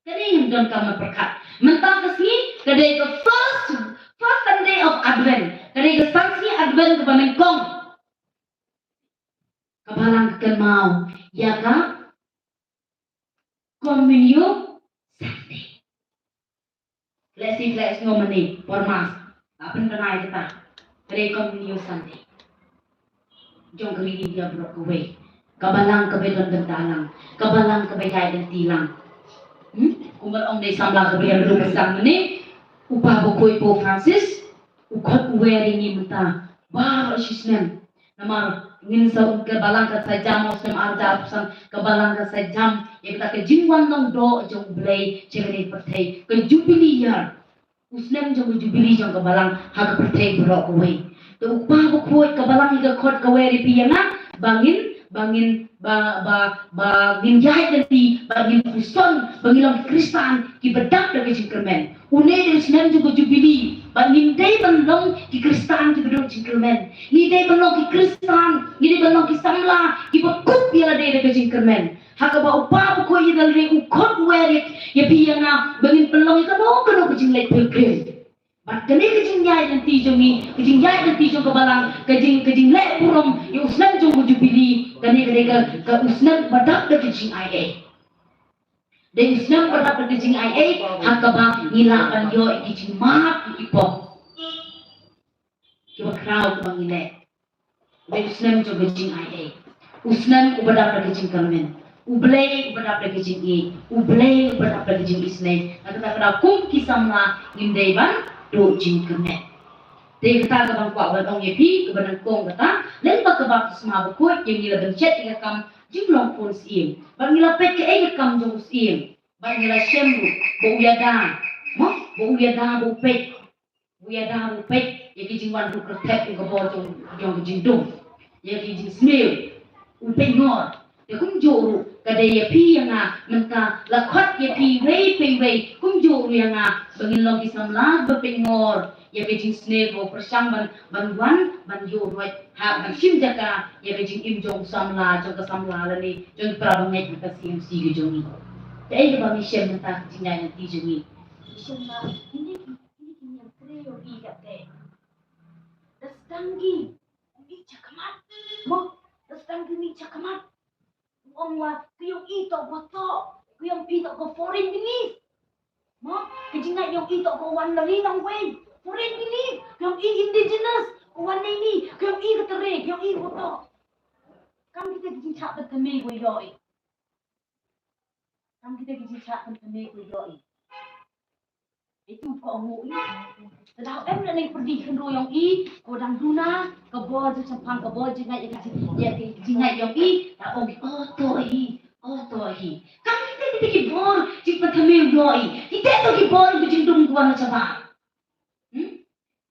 Kane ngim donkam ban pyrkhat. Mynta ka sngi ka dei ka first, first Sunday of Advent. Ka dei ka san sngi Advent kaba nyngkong. Ka balang ka kynmaw ïa ka Communio Sunday. Lehse lehse ngam mane por Mass. Ka pynbna ïa kata. Ka dei Communio Sunday jong ka ri India baroh kawei. Ka balang kaba don bynta lang, ka balang kaba ïaid lynti lang. Hmm? Kumba ong dei samla kaba ïa ruh ba sang mane u Pa Bakhuid Pope Francis u khot u wer ïa ngi mynta baroh shi snem. Namar ngin sa, ka balang ka sa jam ha u snem ar hajar arphew san, ka balang ka sa jam ïa kata ka jingwan nongdoh jong U Blei sha kane ka pyrthei, ka Jubilee year. U snem jong ka Jubilee jong ka balang ha ka pyrthei baroh kawei. Te u Pa Bakhuid, ka balang hi ka khot ka wer ïa phi ïa nga ba ngin, ba ngin, ba, ba, ba ngin ïaid lynti, ba ngin puson, ba ngin long Khristan kiba dap da ka jingkyrmen. Une dei u snem jong ka Jubilee, ba ngim dei ban long ki Khristan kiba dap da ka jingkyrmen. Ngi dei ban long ki Khristan, ngi dei ban long ki samla kiba kup ïa lade da ka jingkyrmen. Ha kaba u Pa Bakhuid ïa lade u khot u wer ïa phi ïa nga ba ngin pynlong ïa kano kano ka jingleit pilgrim. Bad kane ka jingïaid lynti jong ngi, ka jingïaid lynti jong ka balang, ka jing, ka jingleh burom ïa u snem jong ka Jubilee, kane ka dei ka, ka u snem ba dap da ka jingaiei. Dei u snem ba dap da ka jingaiei ha kaba ngi lah ban ïoh ïa ki jingmap ïa ki pop kiba khraw kiba ngi leh. Dei u snem jong ka jingaiei. U snem uba dap da ka jingkyrmen. U Blei uba dap da ka jingïeit. U Blei uba dap da ka jingisynei. Nga kata ka daw kum ki samla ngim dei ban duh jingkyrmen. Te kata kaba nga kwah ban ong ïa phi kaba nyngkong kata, lem bad ka baptisma bakhuid ïa ngi la ban shet ïa ka kam jinglong khun syiem. Bad ngi la peit kaei ka kam jong u syiem. Bad ngi la shem ruh ba u ïada, mo, ba u ïada, ba u peit, ba u ïada, ba u peit ïa ki jingwan ruh kyrthep ïa ka bor jong, jong ka jingdum, ïa ki jingsniew, u peit ngor. Te kumjuh ruh ka dei ïa phi ïa nga mynta la khot ïa phi iwei pa iwei, kumjuh ruh ïa nga ba ngin long ki samla ba peit ngor ïa ka jingsniew kaba pyrshang ban, ban wan ban ïuh ruh ha ban shim jaka ïa ka jingim jong u samla, jong ka samla lane jong ki para bangeit ha ka C M C ka jong ngi. Kaei kaba ngi shem mynta ka jingïaid lynti jong ngi? Shem ba kine ki, kine ki niam kre ïohi ïa te. Da sdang ki mih shakhmat. Mo, da sdang ki mih shakhmat. Ong wa, ki ïohi toh wa toh, ki ïohi toh ka foreign belief. Mo, ka jingïohi toh ka wan na ri nongwei. Foreign belief, ki ïohi indigenous, ka wan na ini, ki ïohi ka tyrwa, ki ïohi wa toh. Kam kita ki jingshah ba thymmai wa ïohi. Kam kita ki jingshah pynthymmai ko ïoh i. Itu ko ngu i. Te da em na neng pyrdi khynro yong i, ko dang duna ka bor jingshemphang, ka bor jingngeit ïa ka jing, ïa ka jingngeit yong i. Da ong i, o to hi, o to hi. Kam kita kita ki bor jingpynthymmai ïoh i. Kita to ki bor ki jingdum duan shabar. Hmm?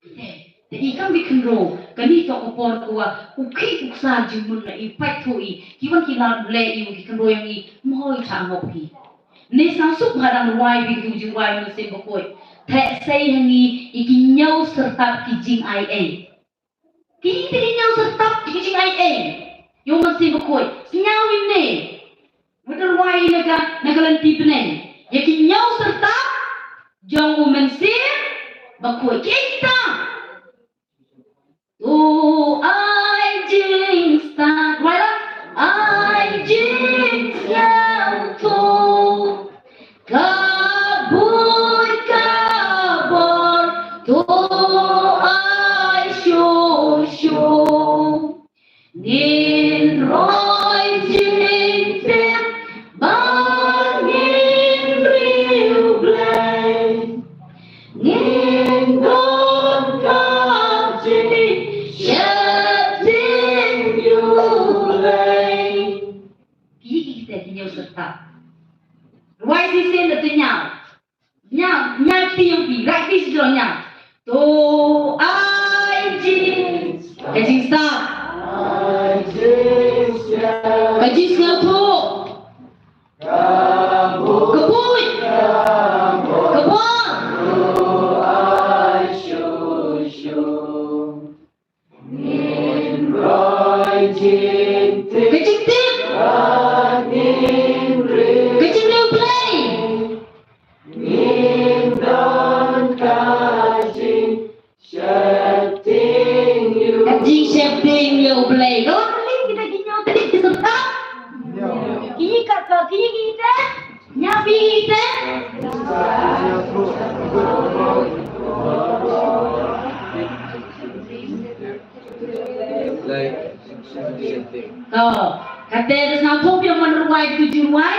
Te, te i kam ki khynro, kane to ka por ko wa u khih u ksar jingmut na i, pait tho i, ki wan ki lad leh i, ki khynro yong i, mo i tha ngop ki. Ne sang suk ba dang rwai bi tu jingwai Mynsiem Bakhuid. Te sei ha ngi i ki ñiew syrtap ki jingai ei. Ki te ki ñiew syrtap ki jingai ei. Yong Mynsiem Bakhuid. Sñiaw i ne. Wat rwai na ka, na ka lynti bneng. Ïa ki ñiew syrtap jong u Mynsiem Bakhuid. Ki ei kita? To ai jingstad, rwai la. Ai jingsñiawthooh. Ka buit ka bor, to ai shuh shuh. Ngin roi jingtip ba ngin riewblei. Ngin don ka jingsheptieng ïa U Blei. Ki, ki, kita ki ñiew syrtap. Rwai shisien da to ñiew. Ñiew, ñiew ti yong phi, rwai ti shisien ñiew. To ai jing, ka jingstad. Ka jingsñiawthooh. Ka buit. Ka bor. Ka jingtip. Ka jingriewblei. Ka jingsheptieng ïa U Blei. Ka wan ling kita ki ñiew tadi ki syrtap. Ki ka ka ki kita. Ñiew phi kita. To, kata ka sngewthuh phi ïa man rwai tu ju rwai.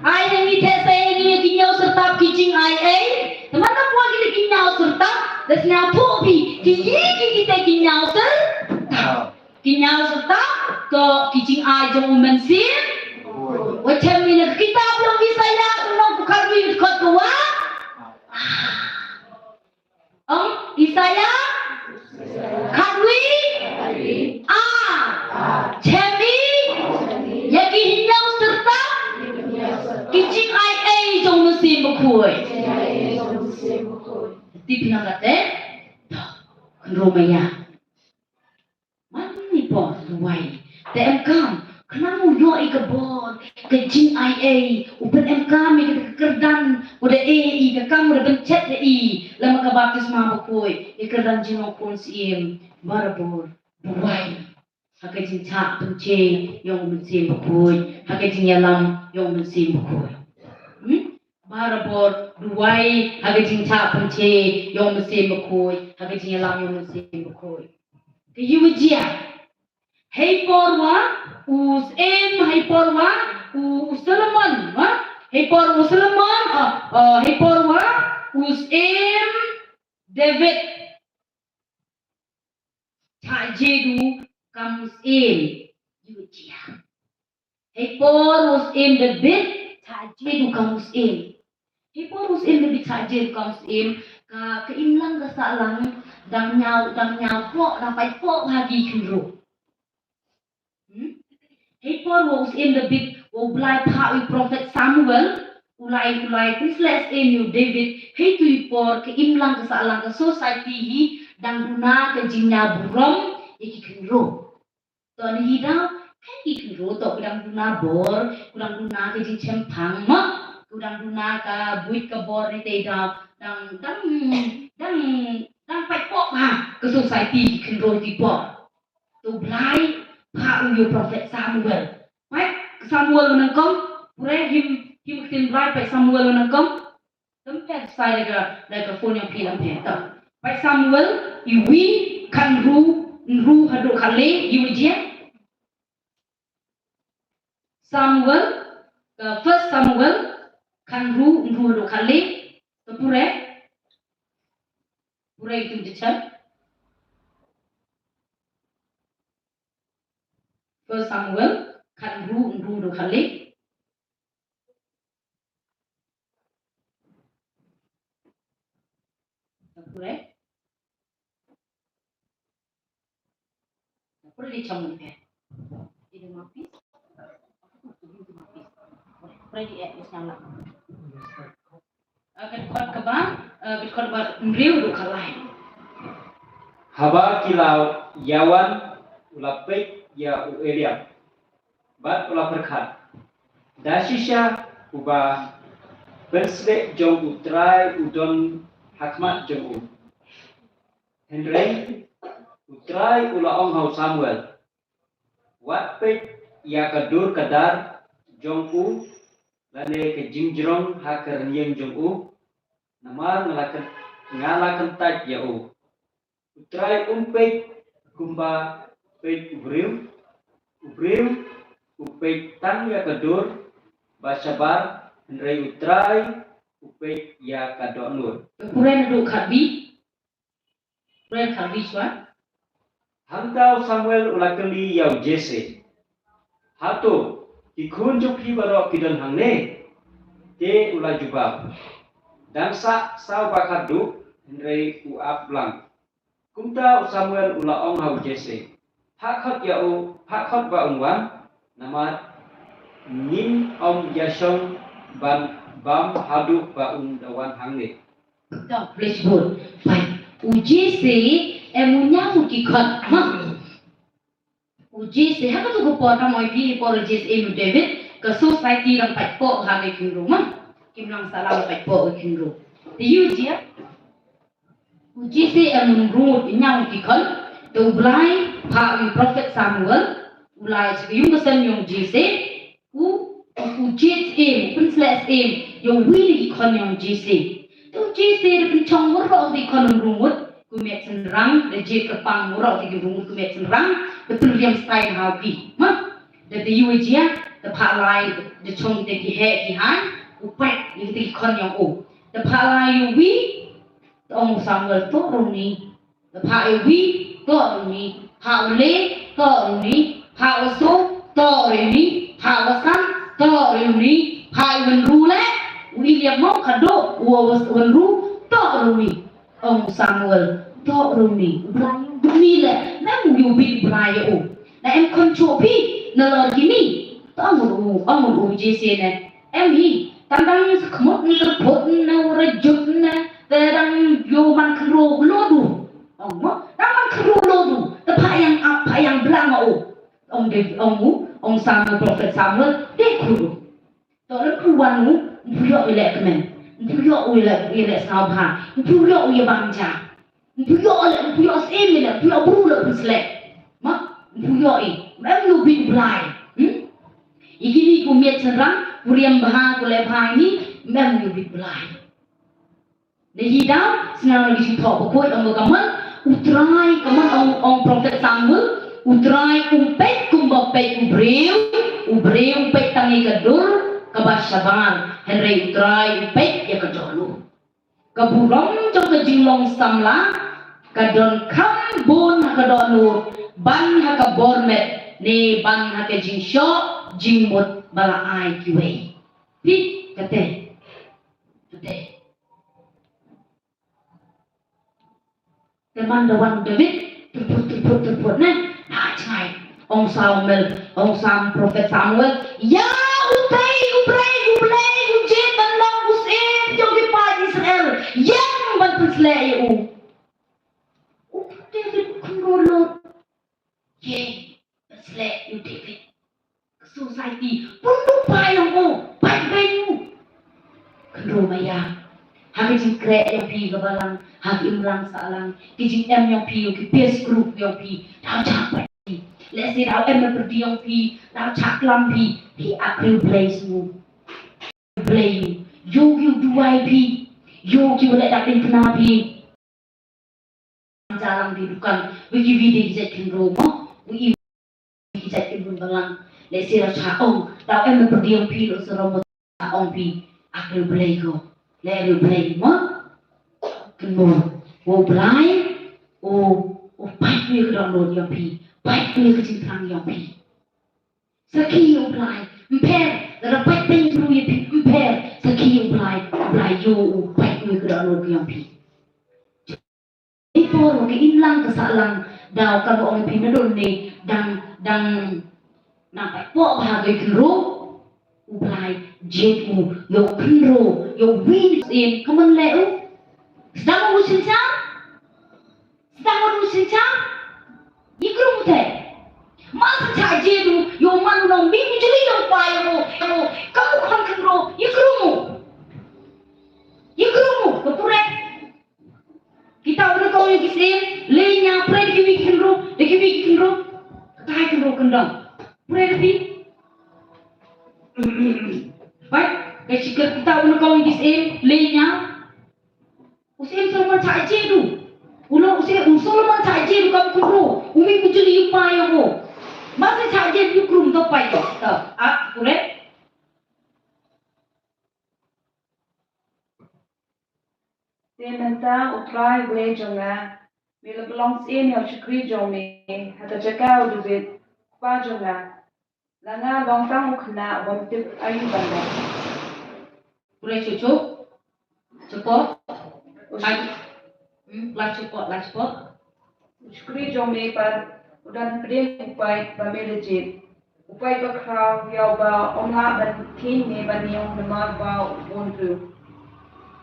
Ai hangne te sa ïa ngi ki ñiew syrtap ki jingai ei. Te man da poi kita ki ñiew syrtap, da sngewthuh phi ki, ki, ki, kita ki ñiew syrtap. Ki ñiew syrtap, to ki jingai jong u Mynsiem. Wat chem ïa ka kitab jong u Isaïah, u nong u khatwei u dkhot ka wa. Ong Isaïah khatwei ar. Chem ïa ki hynñiew syrtap ki jingai ei jong u Mynsiem Bakhuid. Tip na kate. Khynroo maya. Man i por duwai. Te em kam, khnang u ïoh i ka bor, ka jingai ei, u pyn em kam i ka kyrdan, u da e i ka kam, u da pynchet da i, lem ka baptisma bakhuid, i kyrdan jong u Khun Syiem, barabor, duwai. Ha ka jingshah pynche, ïong u Mynsiem Bakhuid, ha ka jingïalam, ïong u Mynsiem Bakhuid. Hmm? Barabor, duwai, ha ka jingshah pynche, ïong u Mynsiem Bakhuid, ha ka jingïalam, ïong u Mynsiem Bakhuid. Ka ïuh jia. Hei por wa u Syiem, hei por wa u, u Solomon, wa? Hei por u Solomon, uh, uh, hei por wa u Syiem David. Cha jedu kam u Syiem. Ïuh jia. Hei por u Syiem David, cha jedu kam u Syiem. Hei por u Syiem David cha jedu kam u Syiem, ka, ka imlang ka sahlang, dang ñiaw, dang ñiaw poh, dang pait poh ha ki khynroo. Hmm? Hei por u Syiem David, u Blai phah u prophet Samuel, u lai, u lai pynsleh Syiem ïa u David, hei tu i por, ka imlang ka sahlang ka society hi, dang duna ka jingñiaw burom, ïa ki khynroo. To ni hi daw, ka ki khynroo to ka dang duna bor, ka dang duna ka jingshemphang mo, ka dang duna ka buit ka bor ni te daw, dang, dang, dang, dang pait poh ha, ka society ki khynroo ki por. To Blai, phah u ïa u prophet Samuel. Peit Samuel u nangkong, pure him, him ktien Blai peit Samuel u nangkong. Tang peit sai da ka, da ka phone ïong phi lam peit to. Peit Samuel, iwi, khatynru, hynru haduh khatlai, ïuh jia. Samuel, ka First Samuel, Khatynriew, hynriew haduh khatlai. Te pure. Pure ïa ki ktien. First Samuel, khatynriew, hynriew haduh khatlai. Te pure. Pure di chong ni pe. Di dei ma pis. Pure di eh, di chong la. Eh, ka dkhot kaba, eh, ka dkhot ba hynriew haduh khatlai. Haba ki la ïawan, u la peit ïa u Eliab. Bad u la pyrkhat, da shisha uba pynshlur jong U Trai u don ha khmat jong u. Hynrei U Trai u la ong ha u Samuel, wat peit ïa ka dur ka dar jong u, lane ka jingjrong ha ka rynïeng jong u, namar nga la kyn-, nga la kyntait ïa u. U Trai um peit kumba peit u briew, u briew u peit tang ïa ka dur ba shabar, hynrei U Trai u peit ïa ka dohnud. Pure naduh khatwei. Pure khatwei shuwa. Hangta u Samuel u la kylli ïa u Jesse, hato ki khun jong phi baroh ki don hangne? Te u la jubab, dang sah saw ba khatduh, hynrei u ap lang. Kumta u Samuel u la ong ha u Jesse, phah khot ïa u, phah khot ba un wan, namar ngin ym ïashong ban bam haduh ba un da wan hangne. Ka plis bun. Fine. U Jesse em u ñiaw ki khot ma. U Jesse ha kato ka por, tang oi phi, por Jesse em u David, ka society dang pait poh ha ka khyndew ma. Kim lang sah lang pait poh ka khyndew. Te ïa u Jesse, u Jesse em u rung ñiaw ki khot, te U Blai phah u prophet Samuel, u la sha ka ïing ka sem jong u Jesse, u, u jied syiem, u pynshlur syiem ïa uwei na ki khon jong u Jesse. Te u Jesse u da pynchong baroh ki khon, u rung mut kum u met shynrang, da jied kyrpang baroh ki, u rung mut kum u met shynrang, da pynriam stai ha u phi. Ma, da te ïa u jia, da phah lai, da chong te ki heh ki haiñ, u pait ïa te ki khon jong u. Da phah lai ïa uwei, te ong u Samuel, to rung ni. Te phah ïa uwei, to rung ni. Phah u le, to rung ni. Phah u so, to rung ni. Phah u san, to rung ni. Phah u hynriew le, u Eliab mo khadduh, u hynriew, to rung ni. Ong u Samuel, to rung ni. U Blai u ni le, na mu ïa u bit u Blai ïa u. Na em khon shuh phi, na lor kine. Te ong u, ong u Jesse ne. Em hi, tang dang sa khmut na, sa phut na, u ra jut na, te dang ïoh man khynroo lo du. Ong mo, dang man khynroo lo du, te phah ïa ap, phah ïa blang u. Ong de, ong u, ong Samuel, prophet Samuel, de khuru. To lem khru wan u, ym pyrshah u ïaleh kmen. Ym pyrshah u ïaleh, ïaleh sngewbha. Ym pyrshah u ïa bam ja. Ym pyrshah leh, ym pyrshah syiem leh, ym pyrshah bru leh, ym pyrshah leh. Ma, ym pyrshah i. Em lu bit u Blai. Hmm? I kini ku miet shynrang, ku riam bha, ku leh bha ini, em lu bit u Blai. Dei hi daw, sngewbha ngi shu thoh bakhuid, ong ka mon, U Trai, ka mon ong, ong prophet Samuel, U Trai um peit kumba peit u briew, u briew peit tang ïa ka dur, kaba shabar, hynrei U Trai u peit ïa ka dohnud. Ka burom jong ka jinglong samla ka don kham bun ha ka dohnud, ban ha ka bor met ne ban ha ka jingshoh jingmut ba la ai kiwei. Phi kate. Kate. Te man da wan David, tyrput, tyrput, tyrput, ne? Ha, jngai. Ong Samuel, ong Sam, prophet Samuel. Ïa utai u briew, u briew, u jied ban long u syiem jong ki paid Israel. Ïeng ban pynshlur ïa u. U David u khynroo lut. Ïeng, pynshlur ïa u David. Ka society, pynduh paid ïa u, paid beiñ u. Khynroo ma ïa. Ha ka jingkhreh ïa phi ka balang, ha ka imlang sahlang, ka jingem ïa phi, ki peer group ïa phi, daw jia paid phi. Lehse daw em na pyrdi ïa phi, daw jia klam phi, phi ak riew Blei sngewbha. Blei u. Ïoh ki u duwai phi, ïoh ki u leh da pynthna phi. Jalang di dukan, wi ki wi de ki jait khynroo mo, wi ki jait khynroo balang. Lehse la cha ong, daw em na pyrdi ïa phi, lo sa rom mo cha ong phi. Ak riewblei ko. Leh riewblei mo. Kynmaw. U Blai. U, u pait ïa ka dohnud ïa phi. Pait ïa ka jingthrang ïa phi. Sakhi ïa u Blai. Ym pher. Lada pait peit ïa u ïa phi. Ym pher. Sakhi ïa u Blai. U Blai ïoh u pait ïa ka dohnud ïa phi. Ïa por wa ka imlang ka sahlang da ka ba ong phi nadon ne dang, dang na pait poh bha ka khynraw. U Blai jied u ïa u khynraw ïa u wi in ka man leh u. Sdang u synshar. Sdang u synshar. Ïa krum u te. Ma sa cha jied u ïa u man u nong bim u jli ïa u pa ïa u, ïa u ka u khon khynraw ïa krum u. Ïa krum u ka pure. Kita u na kong ïa ki syiem, leh ïa pure da kiwi ki khynraw, da kiwi ki khynraw. Kata hai khynraw kyndong. Pure da phi. Bai, ka shikar kita u na kong ïa ki syiem, leh ïa. U syiem Solomon cha jied u. U long u syiem u Solomon cha jied u kam khynraw. U mih u jli u pa ïa u. Ma sa cha jied u krum to pai to. To, ah, pure. Te mynta U Trai U Blei jong nga, me la pynlong syiem ïa u shakri jong me ha ka jaka u Dabid, u kpa jong nga, la nga long tang u khynnah u bym tip aïu ban leh. Pule chuchu. Chupo. Ai. Hmm, la chupo, la chupo. U shakri jong me pat u don hapdeng u paid ba me la jied, u paid bakhraw ïa uba ym lah ban kheiñ ne ban ñiew namar ba u bun briew.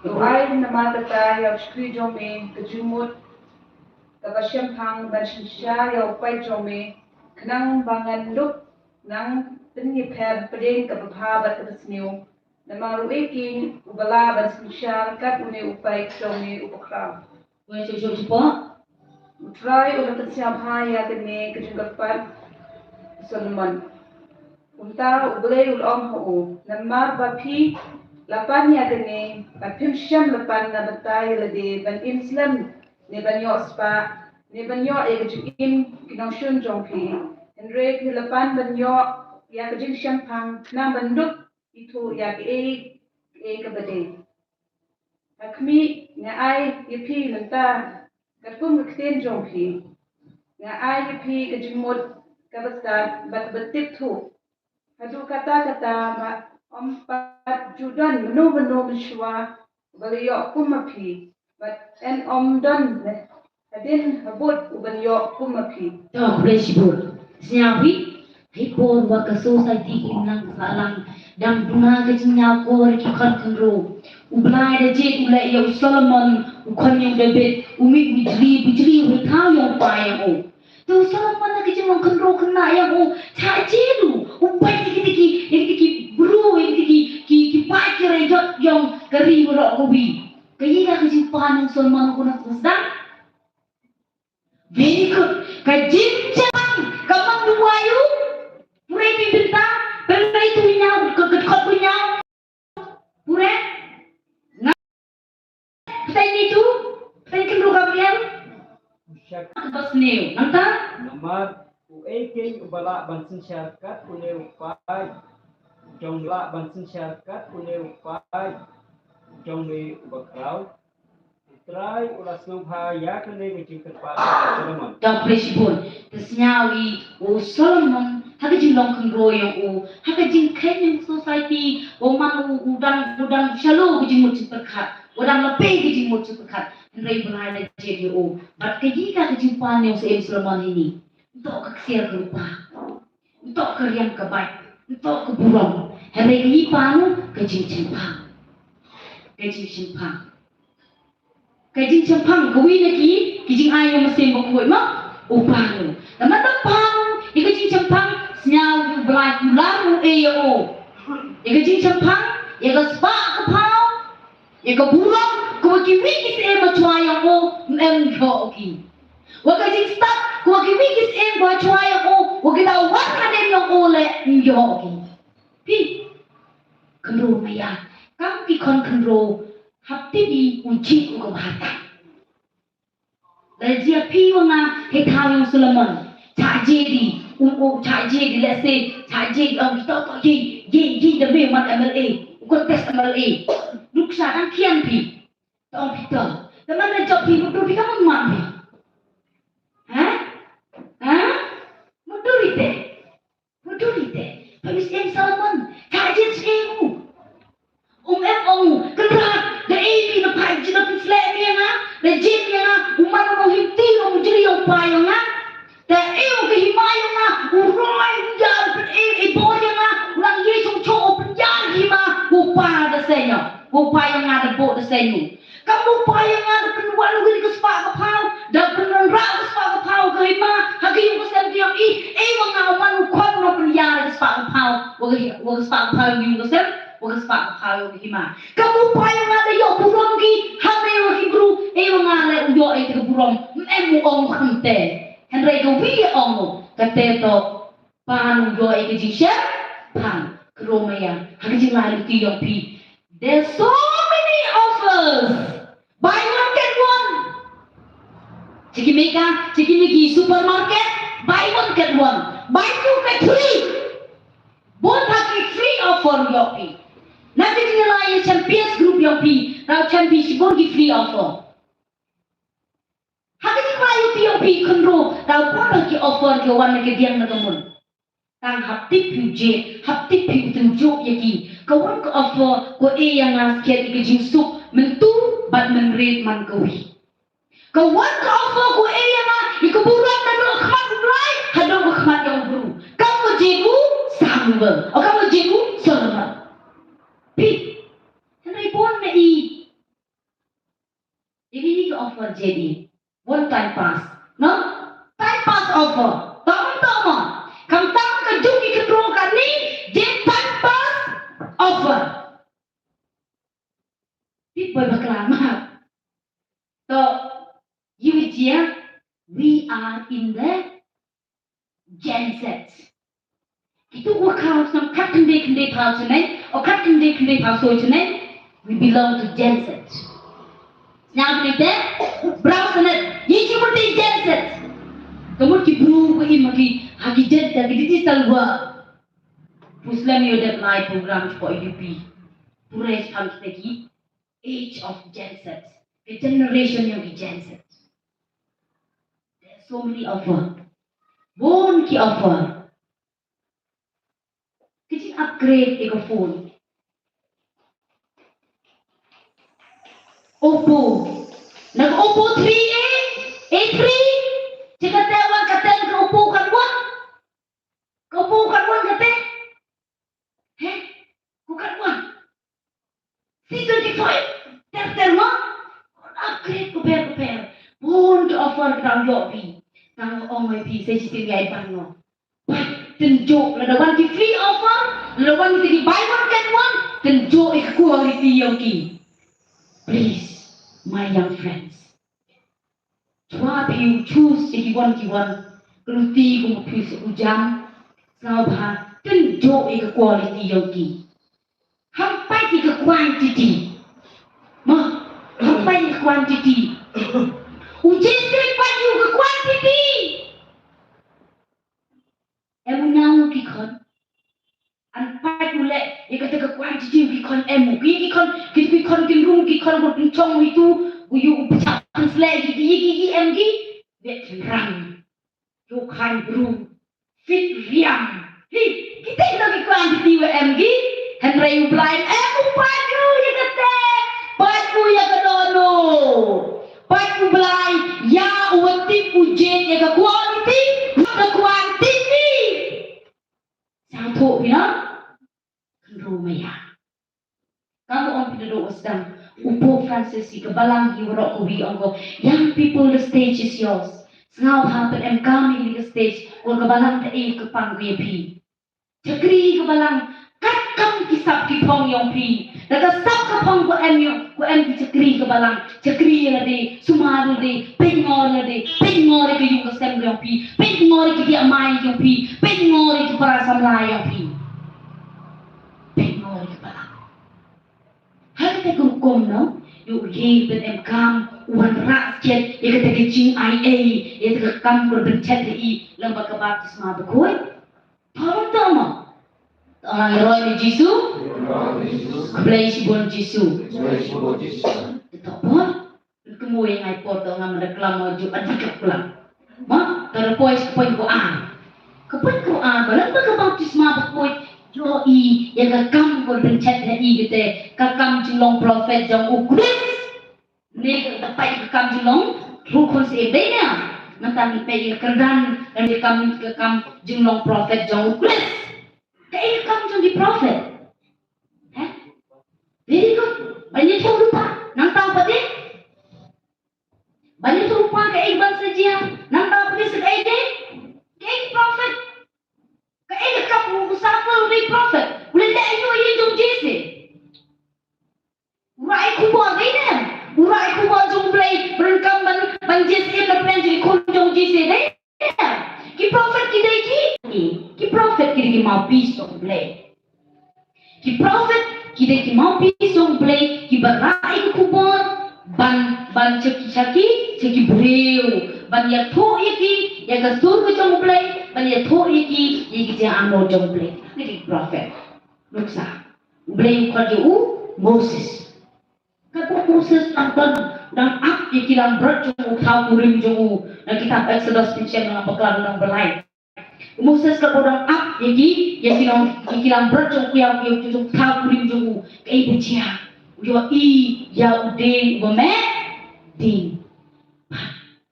To ai namar kata ïa u shakri jong me ka jingmut kaba shemphang ban synshar ïa u paid jong me, khnang ba ngan dup nang pynïapher hapdeng kaba bha bad kaba sniew. Namar uei keiñ uba lah ban synshar kat une u paid jong me u bakhraw. Wei shuh shuh shuh po. U Trai u la pynsngewbha ïa kane ka jingkyrpad u Solomon. Kumta U Blei u la ong ha u, namar ba phi la pan ïa kane, ba phim shym la pan na bynta ïa lade ban im slem ne ban ïoh spah ne ban ïoh ïa ka jingim ki nongshun jong phi. Hynrei phi la pan ban ïoh ïa ka jingshemphang khnang ban dup ithuh ïa kiei kiei kaba dei. Ha khmih, nga ai ïa phi mynta katkum ka ktien jong phi. Nga ai ïa phi ka jingmut kaba stad bad kaba tip thuh. Haduh katta katta ba ym pat ju don mano mano mynshuwa ba la ïoh kum ma phi, bad yn ym don hadien habud uban ïoh kum ma phi. To, khublei shibun. Sngewbha, ha i por wa ka society ka imlang ka sahlang, dang duna ka jingñiewkor ki khon khynraw, U Blai da jied u leh ïa u Solomon, u khon ïa u David, u mih u jli, u jli u thaw ïa u pa ïa u. To u Solomon na ka jinglong khynraw khynnah ïa u, cha jied u, u peit ïa kita ki, ïa kita ki bru, ïa kita ki, ki, ki paid ki rei jot ïong ka ri baroh kawi. Kaei ka jingpang u Solomon u na sdang? Very good. Ka jingchang ka mang duwai u. Pure ki bynta, pynleit u ñiaw, ka, ka, ka, ka ñiaw. Pure? Nga. Pynleit ni tu, pynleit ki bru ka biang. Shak. Ka sniew. Nangta? Namar uei keiñ uba lah ban synshar kat une u paid jong, lah ban synshar kat une u paid jong me u bakhraw. U Trai u la sngewbha ïa kane ka jingkyrpad jong u Solomon. To khublei shibun. Te sngewbha u Solomon ha ka jinglong khynraw jong u, ha ka jingkheiñ jong society, u man u, u dang, u dang shalor ka jingmut jingpyrkhat, u dang la pei ka jingmut jingpyrkhat. Hynrei u Blai la jied ïa u. Bad kaei ka jingpang jong u Solomon hynne? Ym toh ka ksiar ka rupa. Ym toh ka riam ka bait. Ym toh ka burom. Hynrei kaei pang u? Ka jingshemphang. Ka jingshemphang. Ka jingshemphang, kawei na ki, ki jingai jong u Mynsiem Bakhuid mo, u pang u. Namar da pang ïa ka jingshemphang, sngewbha u Blai u la ruh ïa u. Ïa ka jingshemphang, ïa ka spah ka phaw, ïa ka burom, kaba kiwei ki syiem ba shuwa ïa u, ym em ïoh ki. Wa ka jingstad, kaba kiwei ki syiem ba shuwa ïa u, wa ki da wan hadien ïa u leh, ym ïoh ki. Phi, khynraw maya, kam ki khon khynraw, hap tip i u jied u kaba hatai. La jia phi wa nga, hei thaw jong u Solomon, cha jied i, u, u, cha jied i, let's say, cha Ai, jing ong phi to to jing, jing, jing da me man M L A, u contest M L A. Nuksa dang khian phi. To ong phi to. Te man la jop phi, mutdur phi ka man man phi. Ha? Ha? Mutdur ite. Mutdur ite. Pha mih siem Solomon. Ka jin siem u. Um em ong u, Kynrad, da ei mi na pha jin na pynsleh mi ïa nga, da jied mi ïa nga, u man u nonghim ti u jri ïa u pa ïa nga. Da ei u ka hima ïa nga, u roi u ïa u pyn ei ei bor ïa nga, u nang ïa shong choh u pynïar hima, u pa da seng ïa, u pa ïa nga da bok da seng u. Kam u pa ïa nga da pynwan u ka spah ka phaw, da pynwan ra ka spah ka phaw ka hima, ha ka ïing ka sem ka ïong i, ei wa nga u man u khon u pynïar ka spah ka phaw, wa ka hi-, wa ka spah ka phaw ïong ka sem, wa ka spah ka phaw ïong ka hima. Kam u pa ïa nga da ïoh burom ki, ha me wa ki bru, ei wa nga le u ïoh ei ka burom, em u ong kham te. Hynrei ka wi ong u, ka te to, Pan u ïoh ïa ka jingshemphang. Kynroh maya ha ka jinglai luti ïong phi. There's so many offers. Buy one get one. Jiki mega, jiki megi supermarket. Buy one get one. Buy two get three. Bun ha ki free offer ïong phi. Na ka jinglai ïa Champions Group ïong phi. Tau champion shibun ki free offer. Ha ka jinglai ïong phi ïong phi kynroh, da bun ha ki offer ki wan na ka diang na ka mun. Tang hap tip phi u jied, hap tip phi u tynjuh ïa ki. Ka wan ka offer ko e ïa nga skhem ïa ka jingsuk, myntu bad mynried man ka wi. Ka wan ka offer ko e ïa nga, ïa ka burom naduh khmat u Blai, haduh ka khmat ïong u bru. Kam ka jied u Samuel, o kam ka jied u Solomon. Phi, hynrei bun na i. Ïa kine ki offer jedi. One time pass. No? Time pass offer. Tang tang ma. Kam tang ka juk ki kynroh kane, jedi time pass offer. Phi poi bakla ma. To, ïa u jia, we are in the Gen Z. Kitu u khaw snem khat khyndai khyndai phaw snem, o khat khyndai khyndai phaw soi snem, we belong to Gen Z. Snem ni te, brown snem, ye ki mut Gen Z. Ka mut ki bru ko im ha ki, ha ki jet, ha ki digital world. Phi slem ïoh dep lai program ko U P. Pure spam kita ki age of Gen Z. Ki generation ïong ki Gen Z. There are so many offer. Bun ki offer. Ki jing upgrade ïa ka phone. Oppo. Na ka Oppo three A, A three. Jingkatei wan katei ka Oppo katwan. Ka Oppo katwan katei. He? Ko katwan. C twenty-five, ter ter ma, upgrade ko pher ko pher. Bun ki offer ki dang ïoh phi. Tang ong oi phi, sa shisien ïa i bang no. Pynjuh, lada wan ki free offer, lada wan ki buy one get one, pynjuh ïa ka quality ïong ki. Please, my young friends. Chwa phi u choose ïa ki wan ki wan. Ka luti kum phi u jam. Sngewbha pynjuh ïa ka quality ïong ki. Ham peit ïa ka quantity. Ma, ham peit ïa ka quantity. U Jisu peit ïa ka quantity. Em u nang ki khon. An pat u leh ïa kata ka quantity ki khon em u. Ki, ki khon, ki, ki khon kin rung, ki khon ko kin chong itu. U yu u pynchap pynsleh ki, ki, ki, ki em ki. Bit rang. Yu khan bru. Fit riam. Hi, kita ki khon ki quantity wa em ki. Hynrei u Blai em u pat u ïa kata. Pat u ïa ka dono. Pat u Blai ïa u wa tip u jied ïa ka quality, ka quantity. Sngewthuh phi no? Kynrung maya. Kam ong phi da dok wa sdang. U Pope Francis ïa ka balang hi waroh kawi ong ko, young people, the stage is yours. Sngewbha pyn em kam ïa ka stage. Ko ka balang te ïa ka pang ïa phi. Chakri ka balang, kat kam ki sap ki phong ïong phi. Da ka sap ka phong ko em ïong, ko em ki chakri ka balang. Chakri lade, sumar lade, pynngor lade, pynngor ka ïung ka sem ïong phi, pynngor ki diah mai ïong phi, pynngor ki para samla ïong phi. Pynngor ka balang. Ha kata ka rukom no, ïoh u ye pyn em kam, u wanrah skhet, ïa kata ka jingai ei, ïa kata ka kam ko pynchait ïa i, lang bad ka baptisma bakhuid. Pha wan to mo. Nga ngi roi ni Jisu. Khublei shibun Jisu. Te to por. Kumoi ngai por to nga mada klam ju adi ka klam. Ma, ta da poi sa poi ko a. Ka poi ko a, ba lang ba ka baptisma ba poi. Yo i, ya ka kam ko den chat ya i kete. Ka kam jinglong prophet jong u Khrist. Ne ka pai ka kam jinglong ruh khun si dei ne. Nangta ni pai ka kyrdan, dan ka kam, ka kam jinglong prophet jong u Khrist. Ka ei ka kam jong ki prophet. Heh? Very good. Ban ïathuh lypa. Nangta pat de. Ban ïathuh lypa ka ei ban sa jia. Nangta pat de sa ka ei de. Ka ei prophet. Ka ei ka kam u Samuel u dei prophet. U leh ïa u ïa jong Jesse. U rah ïa khubor dei ne. U rah ïa khubor jong Blei. Ban kam ban, ban Jesse na pyrshah jong khun jong Jesse dei. Ki prophet ki dei ki, ki prophet ki dei ki mouthpiece jong Blei. Ki prophet ki dei ki mouthpiece jong Blei, kiba rah ïa ki khubor ban, ban sha ki, sha ki, sha ki briew, ban ïathuh ïa ki ïa ka sur ka jong Blei, ban ïathuh ïa ki ïa ki jingangnud jong Blei. Ki dei ki prophet. Nuksa. Blei u khot ïa u Moses. Katba u Moses dang don, dang ap ïa ki langbrot jong u, thaw kurim jong u. Na kitab Exodus pynshai nga bakla dang balai. U Moses katba u dang ap ïa ki, ïa ki lang, ïa ki langbrot jong u, ïa u, ïa u thaw kurim jong u. Kaei ba jia? U ïohi ïa u dieng uba meh ding.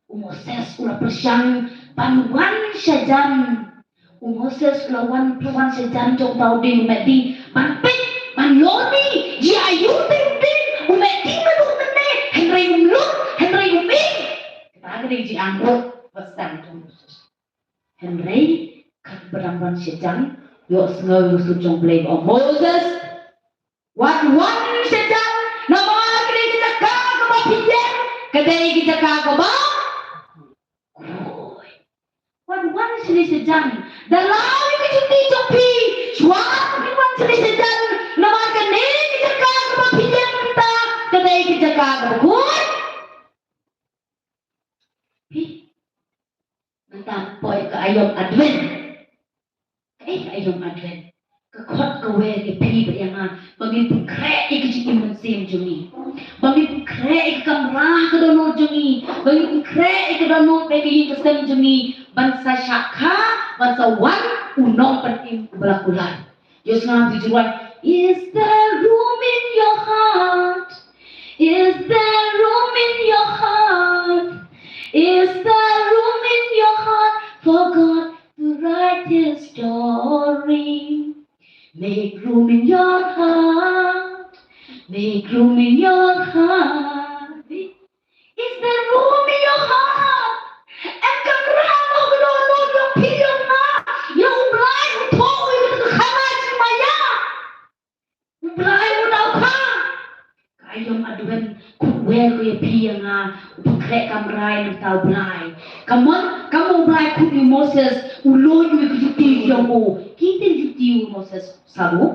U Moses u la pyrshang ban wan shajan. U Moses u la wan, u la wan shajan jong uta u dieng u meh ding. Ban peit, ban lorni, ïa aïu te u dieng u meh ding naduh mynne, hynrei um lut, hynrei um ïeng. Kata ka dei jingangnud ba sdang jong u Moses. Hynrei katba dang wan shajan, ïohsngew ïa u sur jong Blei ba ong, Moses, wat wan shajan, namar ka dei ka jaka kaba pynïeng, ka dei ka jaka kaba khuid. Wat wan shane shajan, da law ïa ka juti jong phi, shuwa phi wan shane shajan, namar kane ka jaka kaba pynïeng mynta, ka dei ka jaka kaba khuid. Phi, mynta poi ka aïom Advent. Kaei ka aïom Advent? Ka khot ka wer ïa phi bad ïa nga ba ngin pynkhreh ïa ka jingim mynsiem jong ngi, ba ngin pynkhreh ïa ka kamra ka dohnud jong ngi, ba ngin pynkhreh ïa ka dohnud bad ka ïing ka sem jong ngi, ban sa shah kha, ban sa wan u nongpynim uba la kular. Ïohsngew ïa ka jingwan. Is there room in your heart? Is there room in your heart? Is there room in your heart for God to write his story? Make room in your heart. Make room in your heart. Is there room in your heart? Em kamra mo ha ka dohnud jong phi jong nga ïa U Blai uba thoh ïa ka khana jingmaïa? U Blai u daw kha. Ka aïom Advent, khot wer ko ïa phi ïa nga, u pynkhreh kamra ïa uta U Blai. Come on, kam U Blai khot ïa u Moses, u lum ïa ka juti jong u. Ki tei juti u Moses, sabu.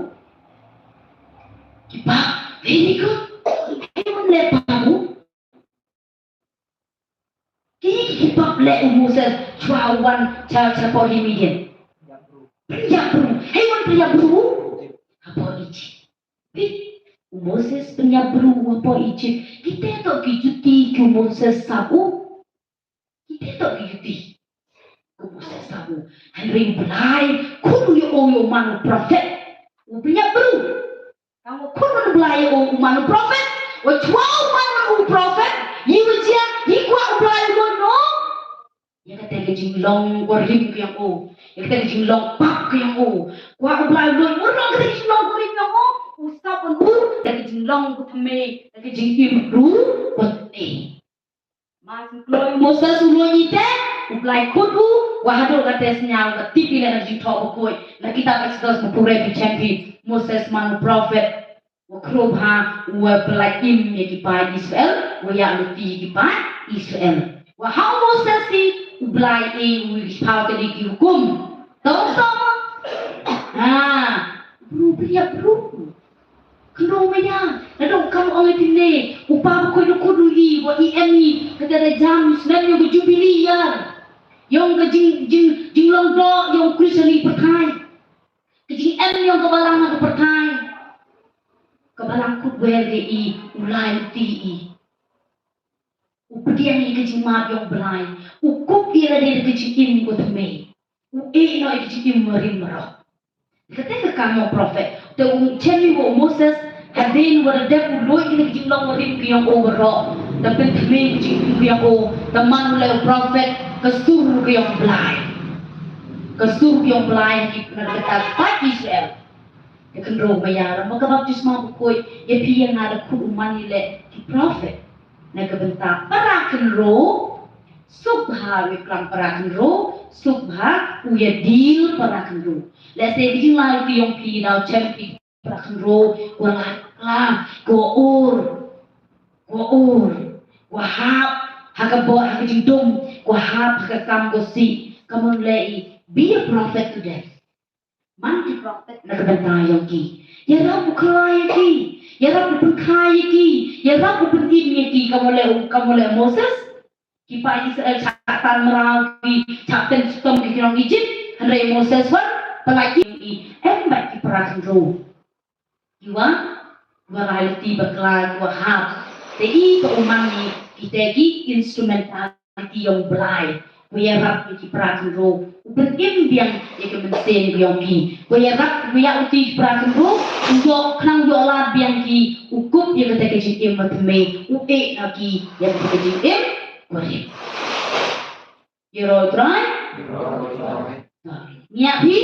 Ki pap, very good. Hei mon le pap u. Ki, ki pap leh u Moses shuwa u wan sha, shapoh ri Midian. Pynïap bru. Hei mon pynïap bru? Hapoh Egypt. Phi, u Moses pynïap bru hapoh Egypt. Kita to ki juti ki u Moses sah u. Kita to ki juti ki u Moses sah u. Hynrei u Blai khot u ïa u, ïa u man u prophet. U pynïap bru. Tang u khot u Blai ïa u, u man u prophet. Wat shuwa u man u prophet, ïa u jia, ïa kwah u Blai u don no. Ïa kata ka jinglong kurim ka ïa u. Ïa kata ka jinglong pap ka ïa u. Kwah u Blai u don no kata ka jinglong kurim ïa u. U sap u kata ka jinglong ka thymmai, kata ka jingim ruh. Wat eh. Mar shu kloi u Moses u lum ïa te, u Blai khot u, wa haduh kata sniaw ka tip ïa la na jingthoh bakhuid. Na kitab Exodus ba pure phi chen phi, Moses man u prophet, wa khrup ha, wa pynlait im ïa ki paid Israel, wa ïa luti ïa ki paid Israel. Wa ha u Moses hi, u Blai e u ïa ki phaw tylli ki hukum. Tong tong. Ha, bru bru ïa bru. Kynduh maya, naduh kam ong ïa kine, u pa bakhuid u khot u ïa, wa i em i, kata da jam, snem ïong ka jubili ïa. Ïong ka jing, jing, jinglong doh, ïong Khristan i pyrthai. Ka jingem jong ka balang ha ka pyrthai. Ka balang kut wer ïa i, u lai lynti i. U pdiang ïa ka jingmap jong u Blai. U kup ïa lade da ka jingim kaba thymmai. U ïeh noh ïa ka jingim barim baroh. Kata ka kam jong u prophet. Te u chem ïa u Moses, hadien ba u dep u luid ïa ka jinglong barim ka jong u baroh. Te pynthymmai ka jingim ka jong u. Te man u leh u prophet, ka sur ka jong u Blai. Ka sur ka jong u Blai, na kata pat Israel. Te kynroh maya, lada ka baptisma bakhuid, ïa phi ïa nga la khut u man ïa leh ki prophet. Na ka bynta para kynroh, suk bha u ïa klam para kynroh, suk bha u ïa deal para kynroh. Lehse ka jinglai ka jong phi, daw chem phi para kynroh, ko la klam, ko ur, ko ur, ko hap ha ka bor, ha ka jingdum, ko hap ha ka kam ko sih, ka mon leh i, be a prophet today. Man ki prophet na ka bynta jong ki. Ïarap u khlaiñ ïa ki. Ïarap u pynkha ïa ki. Ïarap u pynim ïa ki. Ka mut leh, ka mut leh Moses. Ki paid Israel shah tan mraw ki, shah tan shitom ki nong Egypt. Hynrei Moses wan, pynlait ki, em bad ki para kynroh. Ki wan, ki wan rai lynti bakla, ki wan hap. Te i ka u man i, kita ki instrumental. Ki jong u Blai, ko ïarap ïa ki para kynroh, u pynim biang ïa ka mynsiem ka jong ki, ko ïarap, ko ïarap ïa ki para kynroh, u ïoh khnang ïoh lad biang ki, u kup ïa kata ka jingim ba thymmai, u ïeh noh ki ïa kata ka jingim barim. Ïaroh Trai. Ngiah phi?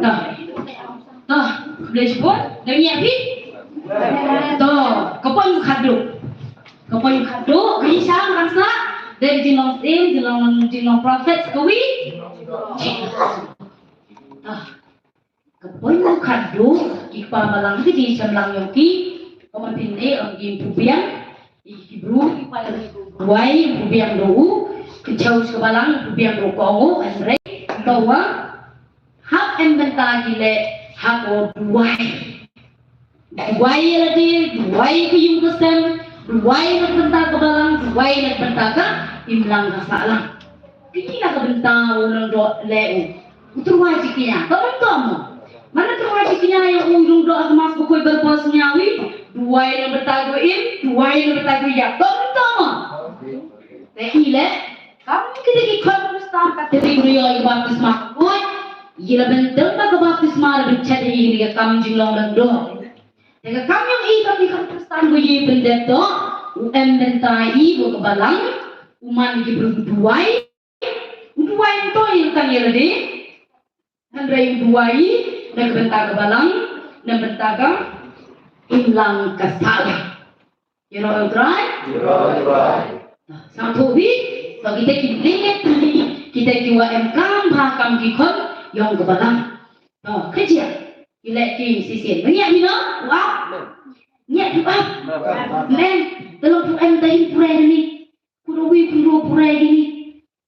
To. To, khublei shibun, dang ïa phi? To, ka point khatduh. Ka point khatduh, ka ïa sha ngan sa, dei jinglong sien, jinglong, jinglong prophet kawi. To. Ka point khatduh, ki kpa balang ki jingshemlang ïong ki, ka mon phin ne, ong ki pu biang, ki bru, ki pa ïong ki duwai, pu biang do u, ki chau ka balang, pu biang do ko ngo, hynrei, ka wa, hap em bynta ki leh, hap o duwai. Duwai ïa lade, duwai ka ïung ka sem, duwai na bynta ka balang, duwai na bynta ka imlang ka sahlang. Kine la ka bynta u nongdoh leh u. U tyrwa jingkñia, ka bynta mo. Mano tyrwa jingkñia ïa u nongdoh ha ka Mass Bakhuid Barabor Synñiawi, duwai na bynta ka im, duwai na bynta ka ïa, ka bynta mo. Te i leh, kam kita ki khon Khristan ka te ki briew ïa baptisma bakhuid, ïa la bynta ba ka baptisma la bynta ïa ka kam jinglong nongdoh. Te ka kam ïong i kam i kam Khristan ko i pyndep to, u em bynta i ko ka balang, u man ki briew duwai, u duwai to i kam ïa lade, hynrei u duwai, na ka bynta ka balang, na bynta ka imlang ka sahlang. Ïaroh u Trai? Ïaroh u Trai. Sngewthuh hi, to kita ki lyngngoh pynlyngngoh, kita ki wa em kam bha kam ki khon, ïong ka balang. To, ka jia, ki leh ki shisien. Ngiah hi no, u ap. Ngiah u ap. Men, tolong pu em ta hin pure ni. Kudo wi kudo pure ni.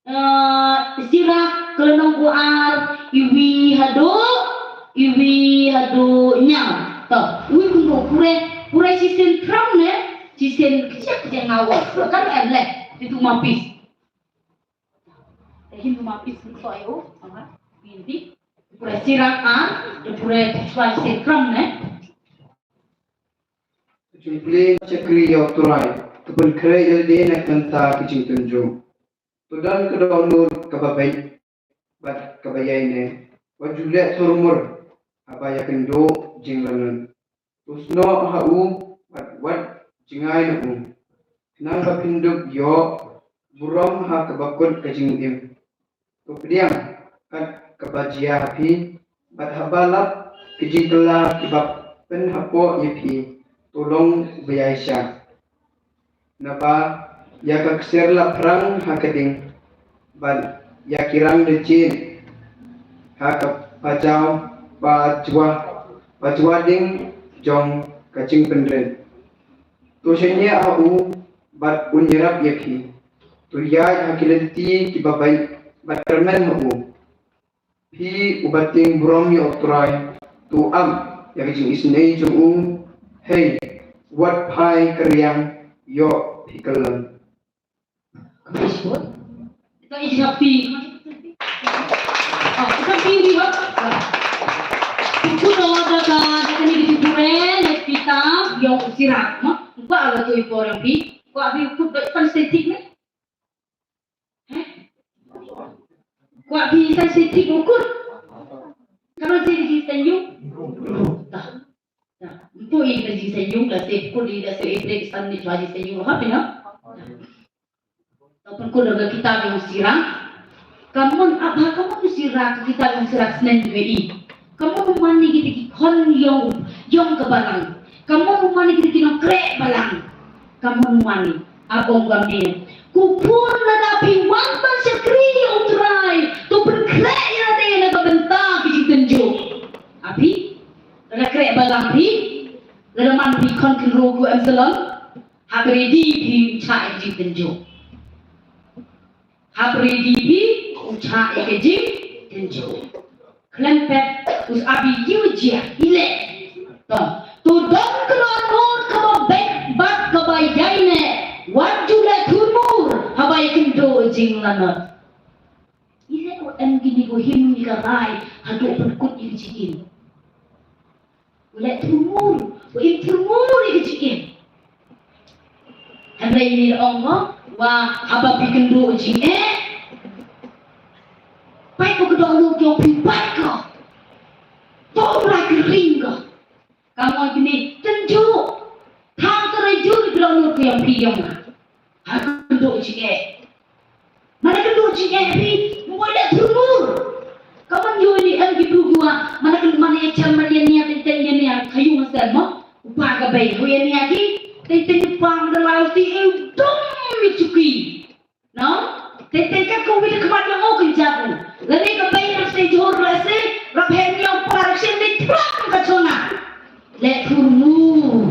Eh, Sirak ka lynnong kaba ar, iwi haduh, iwi haduh hynñiew. To, iwi kumno, pure, pure shisien khram ne, shisien kjak kjak ngawa. Kan em leh, itu mapis. Te hin mapis ni to ayo, sama, binti. Pure Sirak ar, pure shisien khram ne. Jingplie shakri ïa u Trai, ka pynkhreh ïa lade na ka bynta ka jingtynjuh. To don ka dohnud kaba beit bad kaba ïaineh, wat ju leh thurmur haba ïakynduh jingrangnud. To snoh ha u bad wat jngai na u, khnang ba phin dup ïoh burom ha kaba kut ka jingim. To pdiang kat kaba jia ha phi, bad haba lap ka jingkylla kiba pynhapoh ïa phi, to long uba ïaishah. Naba ïa ka ksiar la phrang ha ka ding, bad ïa ki rang da jied ha ka pajaw pajwa, pajwa ding jong ka jingpynrit. To shaniah ha u bad un ïarap ïa phi. To ïaid ha ki lynti kiba beit bad kyrmen ha u. Phi uba tieng burom ïa u Trai, to ap ïa ka jingisynei jong u. Hei, wat phai ka riang, ïoh phi kyllon. Ka phi shibun. Ka i jap phi. Oh, ka phi ri hot. Ku no da ka, da ka ni ki pure, ne pita, ïong u Sirak, ma. Ba la tu i por ïong phi. Ba phi kut ba kan se tik ne. Kwah phi sa shi tip u kut. Ka nong jing jingstad ïung. Dah. Dah. Empu i ka jingstad ïung, la se kut i, la se i brek san ni chwa jingstad ïung. Hap ïa. Tau pynkut da ka kitab ïong Sirah. Ka mon, ap ha ka mon Sirah, ka kitab ïong Sirah sneng jong i. Ka mon u mane kita ki khon ïong, ïong ka balang. Ka mon u mane kita ki nongkreh balang. Ka mon mane, a ong kumne. Ko khun, lada phi wan ban shakri ïa U Trai, to pynkhreh ïa lade na ka bynta ki jingtynjuh. Aphi, lada khreh balang phi, lada man phi khon khynroo ko em salon, hap ready phi u chah ïa ki jingtynjuh. Hap ready phi u chah ïa ka jingtynjuh. Khlem pep, u sa abi ïa u jia, i leh. To, to don ka dohnud kaba beit bad kaba ïaineh, wat ju leh thurmur haba ïakynduh jinglanot. I leh u em kine ko him ïa ka rai haduh pynkut ïa ka jingim. U leh thurmur, u im thurmur ïa ka jingim. Hynrei ine i ong mo, wa haba phi kynduh jingeh, pait ko ka dohnud jong phi, pait ko. To u Trai ka ring ko. Ka mon kine, tynjuh. Tang to re jur ka dohnud jong phi jong nga. Ha kynduh jingeh. Mane kynduh jingeh phi, mo leh thurmur. Ka mon ïoh ni em ki briew kiwa, mane kynduh mane chem mane ïa nia teng teng ïa nia khayu ngasen mo. U pa ka bei, u ïa nia ki, teng teng u pa mane lai u ti e u dom ïa chuki. No? Teng teng ka ko wi da khmat ïa ngo kynjat u. Lane ka bei na se jhur la se, rap hem ïa u pa rap se ne thrang ka chona. Leh thurmur.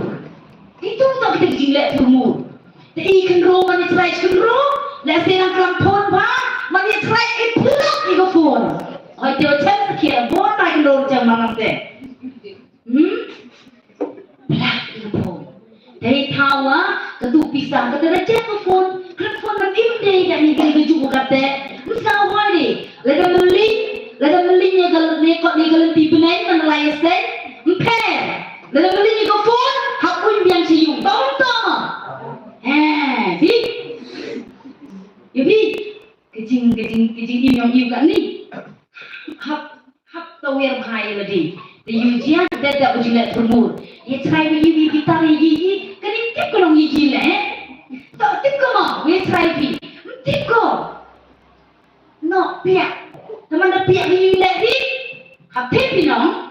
Itu to kita jing leh thurmur. Te i khynroo man i trai khynroo, leh se nang klam phone ba, man i trai i phlak i ka phone. Hoi te o chem sa khia, bon tai khynroo chem man te. Hmm? Phlak i ka phone. Te i thawa, ka tu pisa, ka te da chem ka phone, klam phone man im de, ka ni ka ju ka te. Msa hoi de, leh ka mling, leh ka mling ïa ka ne ko ne ka lenti bnai man lai sen. Mpe. Lada ka lynti ka phone, hap un biang sha ïing. Tong tong. Eh, phi. Ïa phi. Ka jing, ka jing, ka jingim jong i kane. Hap, hap tawir bha ïa lade. Te ïa u jia, te te u jia leh thurmur. Ïa trai ïa i, ïa i, ïa i, kane tip ka long ïa i leh. To tip ka mo, ïa trai phi. Tip ko. No, piak. Te man da piak ïa i leh phi. Hap tip phi no.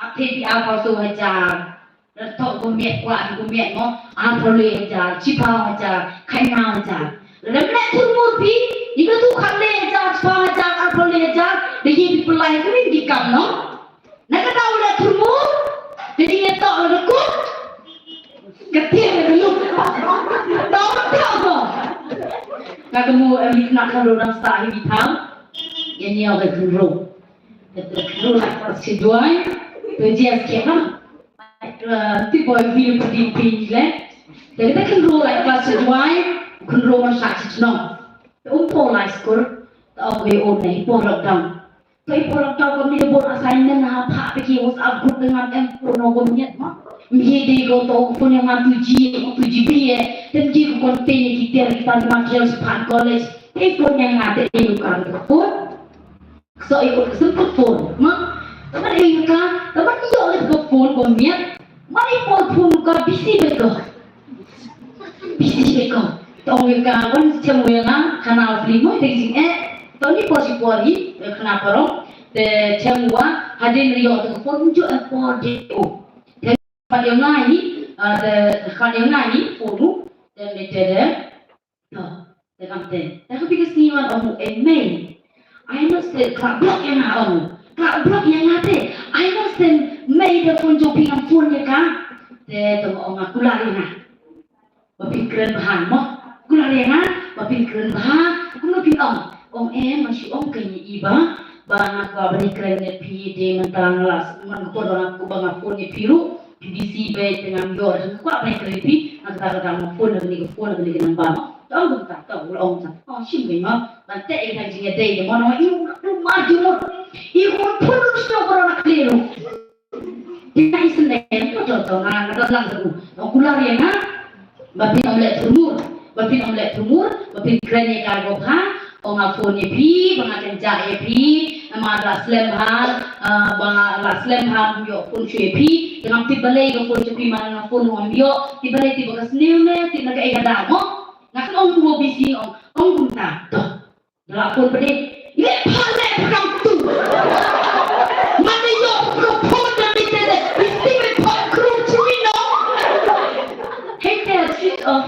Hap thep ïa arphew saw hajar. Lada thoh kumne kwah kumne mo, arphew lai hajar, shiphew hajar, khyndai hajar. Lada ym leh thurmur phi, ïa katu khatlai hajar, shiphew hajar, arphew lai hajar, da ïa phi pynlait kumne ki kam no. Na ka daw leh thurmur, te ïa toh lada kut, ka tiar lada lum. Daw ka daw ko. Ka ka mu em ïa kane ka ruh dang sah hi ki tham. Ïa ni ïa ka khynroo. Ka khynroo la klas shi duwai, to jia skhem ha. Tip boi video pudi pin le. Te ka khynroo la klas shi duwai, khynroo man sha shi chnong. Te um poi lai skul, te ong wei un ne, i por lockdown. Te i por lockdown kam ni bor assignment ha pha pe ki WhatsApp group te ngam em por no gom nyet ma. Mhi de ko to phone ïa nga two G, two GB eh. Te mhi ko content ki ter ki tan materials pha college. Te phone ïa nga te i lukan ko phone. Kso i ko semput phone, ma? Taman i ka, taman i ïoh leh ko phone ko miat. Man i poi phone ka busy bad ko. Busy bad ko. Tong i ka wan chem ïa nga, khana u pli mo, te jing eh. Tong i poi si poi i, khana parong. Te chem wa, hadien ïoh te ko phone ju eh poi de o. Te pat ïa nga i, ah, te pat ïa nga i, phone u, te me te de. To, te kam te. Te ka phi ka sngi wan ong u, "Eh, mei. Ai no sen, khlak block ïa nga ong. Khlak block ïa nga te. Ai no sen, mei da phone jong phi ngam phone ïa ka." Te, te ong nga kular ïa nga. Ba phin kren bha mo. Kular ïa nga, ba phin kren bha. Kumno phin ong. Ong em, nga shu ong kein ïa i ba. Ba nga kwah ban ïakren ïa phi de mynta nga la, man ka por ba nga, ba nga phone ïa phi ruh, phi busy bha te ngam ïoh, nga kwah ban ïakren ïa phi, nga kata kata nga phone na kane ka phone na kane ka number mo. Tang kumta, tang u la ong ta. Oh, shim kein mo. Ban teh ïa ka jingïadei de mo, na i u, u mar jingmut. I u phone ruh shu ko na kane ruh. Te nga isynei, to, to, to, nga, nga don lang ruh. Ong kular ïa nga. Ba phin ym leh thurmur, ba phin ym leh thurmur, ba phin kren ïa ka ruh bha, ong nga phone ïa phi, ba nga kynjah ïa phi, namar la slem bha, ah, ba nga la slem bha, ym ïoh phone shuh ïa phi, te ngam tip balei ka phone sha phi, man nga phone ym ïoh, tip balei tip ba ka sniew ne, tip na kaei ka daw mo, nga kynmaw mo busy ong, ong kumta, to. Ba la phone pdeng. Leh pha leh pha kam tu. Man ïoh pha phone na mi te leh. Isti me phone kru chumi no. Hey, te switch off.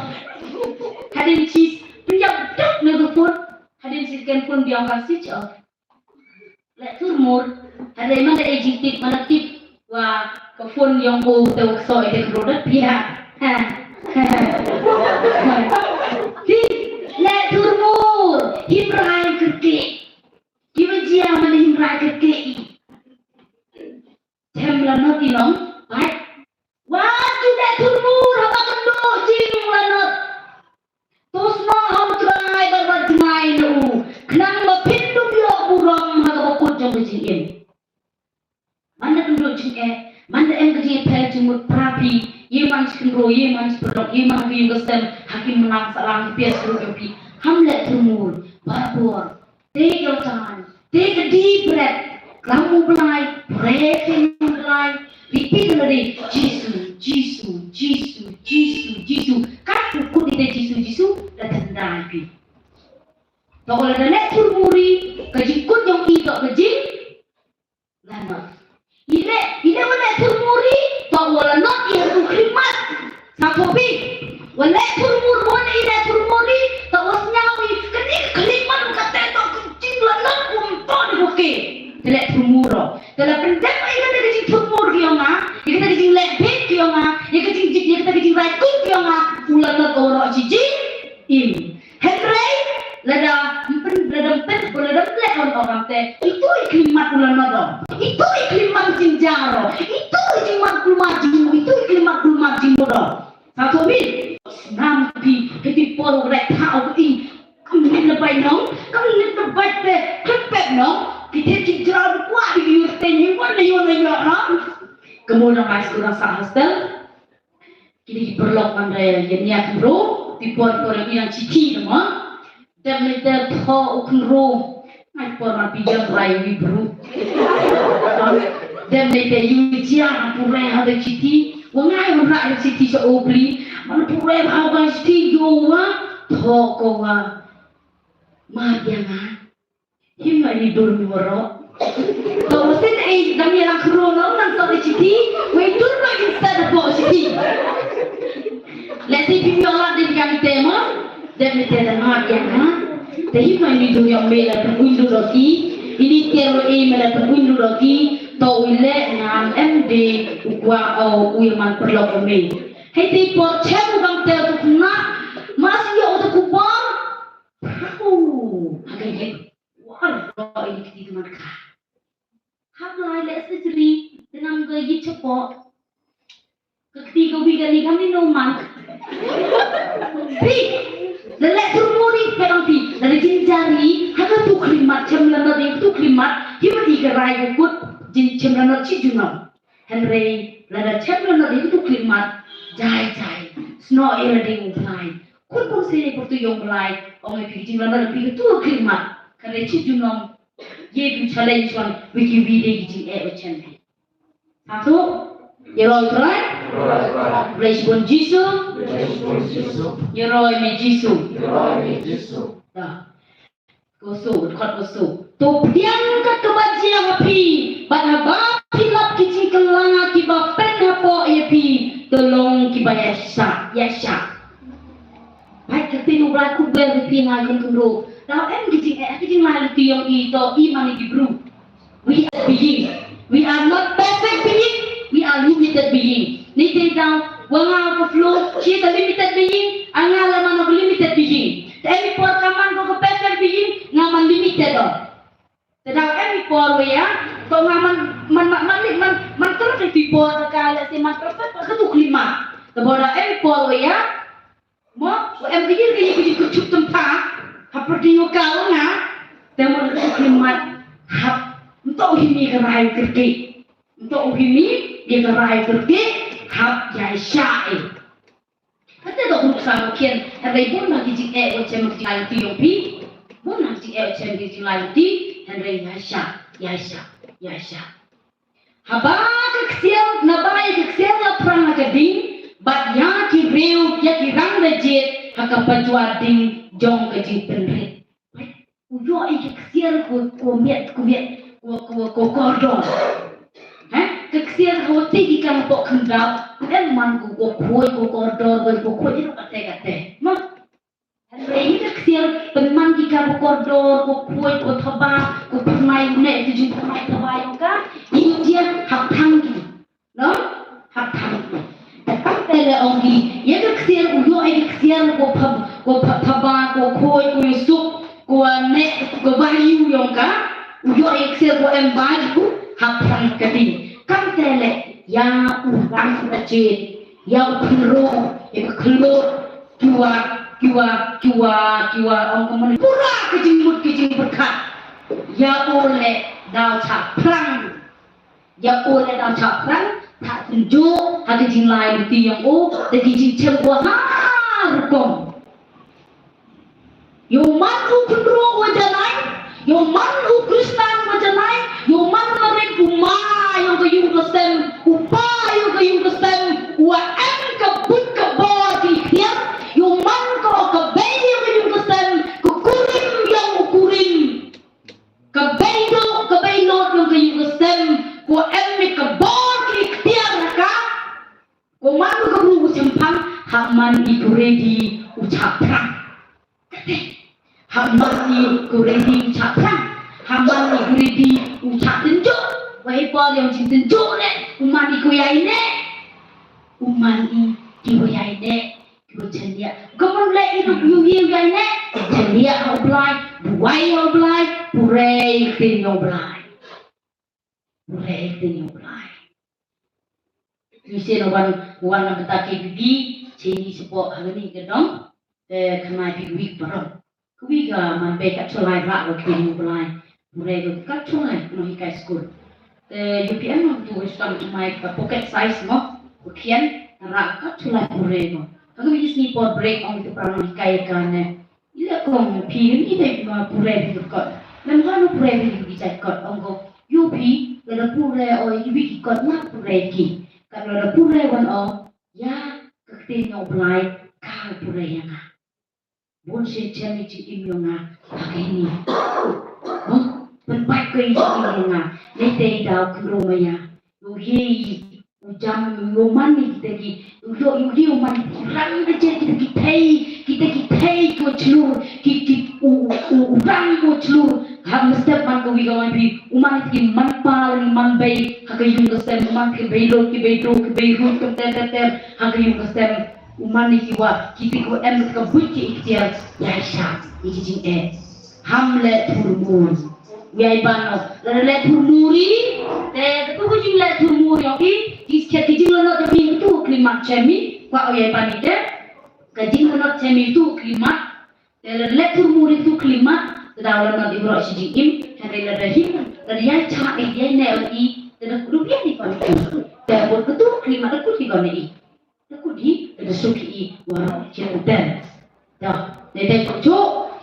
Kan phone biang ka switch off. Leh thurmur. Hynrei man da e jingtip, man da tip wa ka phone yong u te u kso e te kro da pia. Hi, leh thurmur. Him rai kyrkieh. Ki wa jia man da him rai kyrkieh i. Them la not i nong, bai. Wa ju leh thurmur haba kynduh jinglanot. To snoh ha u Trai bad wat jngai na u. Khnang ba phin ym ïoh burom ha kaba kut jong ka jingim. Man da kynduh jingeh, man da em ka jingeh pher jingmut pra phi, ïa man shi kynroh, ïa man shi paralok, ïa man ka ïing ka sem, ha ki mlang sahlang ki pias ruh jong phi. Ham leh thurmur, barabor. Take your time. Take a deep breath. Klam U Blai, pray te U Blai. Repeat lade, Jisu, Jisu, Jisu, Jisu, Jisu. Kat u kut ite Jisu, Jisu, la thyndai phi. To lada leh thurmur i, ka jingkut jong i to ka jing lanot. I leh, i leh wa leh thurmur i, to wa lanot i ha tu khlimat. Sa to phi. Wa leh thurmur, wa leh i leh thurmur i, to wa sñiaw i, kane ka khlimat ka te to ka jinglanot kum to ni ko ke. Te leh thurmur ro. Te la pyndep i kata ka jingthurmur ki yong nga, i kata ka jingleh bit ki yong nga, i kata ka jing, i kata ka jingrai kut ki yong nga, u lanot ko ro chi jingim. Hynrei, lada, ym pyn, lada ym pyn, lada ym leh on ong am te, ito i khlimat u lanot ro. Ito i khlimat jingjar ro. Ito i jingmat kulmar jingmut, ito i khlimat kulmar jingmut ro. Sa to mi, snam phi, kiti por u rai tha u ing. Kam lip na bai nong, kam lip na bai te, khlem pep nong. Kiti ki jraw du kwah di yu te ni wan na yu na yu na. Kamu na mai sekolah sa hostel. Kini ki paralok man re ïa nia khynro, ti por por ïa nia chithi nama. Dep lei te tho u khynro. Ngai por man pi jam rai wi bru. Dep lei te yu jia man pure ha de chithi. Wa ngai wa rai chithi sa obli. Man pure ha ba chithi yo wa. Tho ko wa. Ma dia nga. Him ma ni dur mi waro. To mesti ei dang ïa lang khro no nang to chithi. Wei dur ma ni sa da po chithi. Leh si phim ïoh lad de kan te mo. Dep ni te da ma ïa nga. Te him ma ni dur ïa me la pynun dur ro ki. Ini te ro ei me la pynun dur ro ki. To u leh ngam em de u kwah o u ïa man paralok o me. Hei te por chem u bang te u tu kena. Mas ïa u tu kubor. Pau. Hagai ye. War ro ini kiti tu man ka. Hap lai leh surgery dengan ga yit chapoh. Ka kti ka wi ka ni kam ni no man. Ri, la leh thurmur i pyrang ti, la leh jingjar i, ha ka tu khlimat, chem la na ding tu khlimat, hi ma ti ka rai ka kut, jin chem la na chi junom. Hynrei, la leh chem la na ding tu khlimat, jai jai, snoh i la ding u Blai. Kut kut se ni pur tu yong Blai, ong i pi jing la na ding tu khlimat, ka leh chi junom, Ye tu challenge wan wiki wi de ki jingeh wa chen phi. Satu, ye roi Trai. Blei shibun Jisu. Ye roi mi Jisu. Da. Ko su, kot ko su. To pdiang kat kaba jia ha phi. Bad haba phi lap ki jingkylla kiba pynhapoh ïa phi. To long kiba ïa shah, ïa shah. Bad ka phi u Blai kut wer ïa phi nga ïa kynroh. Tau em ki jingeh, ki jinglai lynti yong i to i man i ki bru. We are being. We are not perfect being. We are limited being. Ni te dau, wa nga ko flow, she is a limited being, a nga la man ko limited being. Te em i por ka man ko ko perfect being, nga man limited o. Te dau em i por wa ya, to nga man, man, man, man, man, man perfect i por ka la si man perfect, ka tu klima. Te bo dau em i por wa ya, Mo, wa em ka jingkyrkhu, ka jingkyrkhu tympa, ha pyrdi u ka u nga, te mo ka jingkyrkhu mat, hap, nto u himi ka rai kyrkhu, nto u himi, ïa ka rai kyrkhu, hap, ïa sha e. Kata ka ruh sa mo kian, ha rai bun ma ki jingeh, wa chem ki jingeh tu yong pi, bun ma ki jingeh, wa chem ki jingeh tu, ha rai ïa sha, ïa sha, ïa sha. Haba ka ksiar, naba ïa ka ksiar la phrang ha ka ding, bad ïa ki riew, ïa ki rang da jied, ha ka pajwa ding, jong ka jingpynrit. U ïoh ïa ka ksiar ko, ko miet, ko miet, ko, ko, ko kordor. He? Ka ksiar ko te ki kang pok khyndaw, em man ko, ko khuid, ko kordor, ko, ko khuid, ïa kate, kate. Ma? Hynrei ïa ka ksiar, pynman ki ka ko kordor, ko khuid, ko thaba, ko pynmai ne ki jingpynmai thaba ïong ka, ïa u jia hap thang ki. No? Hap thang ki. Te kam te le ong ki, ïa ka ksiar u ïoh ïa ka ksiar ko phab, ko phab thaba, ko khuid, ko ïasuk, ko ne, ko value ïong ka, u ïoh ïa ka ksiar ko em value, hap thang ka ding. Kam te le, ïa u rang ka jit, ïa u khynroo, ïa ka khynroo, kiwa, kiwa, kiwa, kiwa, ong ka mon pura ka jingmut ka jingpyrkhat. Ïa u le daw chah phrang. Ïa u le daw chah phrang, thah tynjuh, ha ka jinglai lynti ïong u, da ki jingchem wa ha rukom. Ïa u man u khynroo wa janai, ïa u man u Khristan wa janai, ïa u man u marit u ma ïong ka ïung ka sem, u pa ïong ka ïung ka sem, wa em ka buit ka bor ki khiar, ïa u man ka ka bei ïong ka ïung ka sem, ka kurim ïong u kurim. Ka bei doh, ka bei lot ïong ka ïung ka sem, ko em ne ka bor ki ikhtiar ha ka, ko man ko ka bru u chemphang, ha man i ko ready u chah phrang. Kate, ha man i ko ready u chah phrang, ha man i ko ready u chah tynjuh, wa i por ïong jingtynjuh ne, u man i ko ïai ne, u man i ki wa ïai ne. Ki wa chaniah. Ka mon le i duk yu yu ïai ne. Chaniah ha u Blai. Buwai ha u Blai. Pure i ktien ïa u Blai. Pure i ktien ïa u Blai. Yu sien wan, wan na bynta ki bibi. Chini support ha kani ka dong. Te khnai bi wik barom. Kawei ka man bei kat shu lai rah ka ktien ïa u Blai. Pure ka kat shu lai ka nonghikai skul. Te U P M nong tu wis kam tu mai ka pocket size mo. Ka khian rah kat shu lai pure mo. Ka kawei ki sngi por break ong tu para nonghikai ka ne. Ila kong phi ni dei ma pure phi kot. Lem ha no pure phi ki jait kot ong ko. Yu phi lada pure o yu phi ki kot na pure ki. Kat lada pure wan o. Ïa ka ktien ïa u Blai ka pure ïa nga. Bun sien chen i jingim ïong nga ha kine. Mo, pynpait ko i jingim ïong nga. Lei te i daw khynroo ma ïa. Ïohi u jam ïoh man i kita ki. Ïoh ïohi u man i rang da chen kita ki thei, kita ki thei ko chlur, ki ki u u u rang ko chlur. Ha mestep man ko wi ka wan bi u man ki man pa man bei ha ka ïung ka sem man ki bei lo ki bei do ki bei ru ki ter ter ter ha ka ïung ka sem. U man i ki wa ki ti ko em ka buit ki ikhtiar ïa sha i ki jingeh. Ham leh thurmur. Ïa i ban no. Leh thurmur i te ka tu ko jingleh thurmur ïong i ki skhet ki jinglanot ïong i ka tu klimat chemi. Kwa o ïa i ban i te ka jinglanot chemi tu klimat. Te leh thurmur i tu klimat te daw lanot i bro shi jingim. Hynrei lada hin lada ïa cha i ïa ne i te da kudup ïa ni kon i. Te bun ka tu klimat da kut i kon i. Te kut hi, te da suk hi, warok ki uten. Da, ne te chuchu,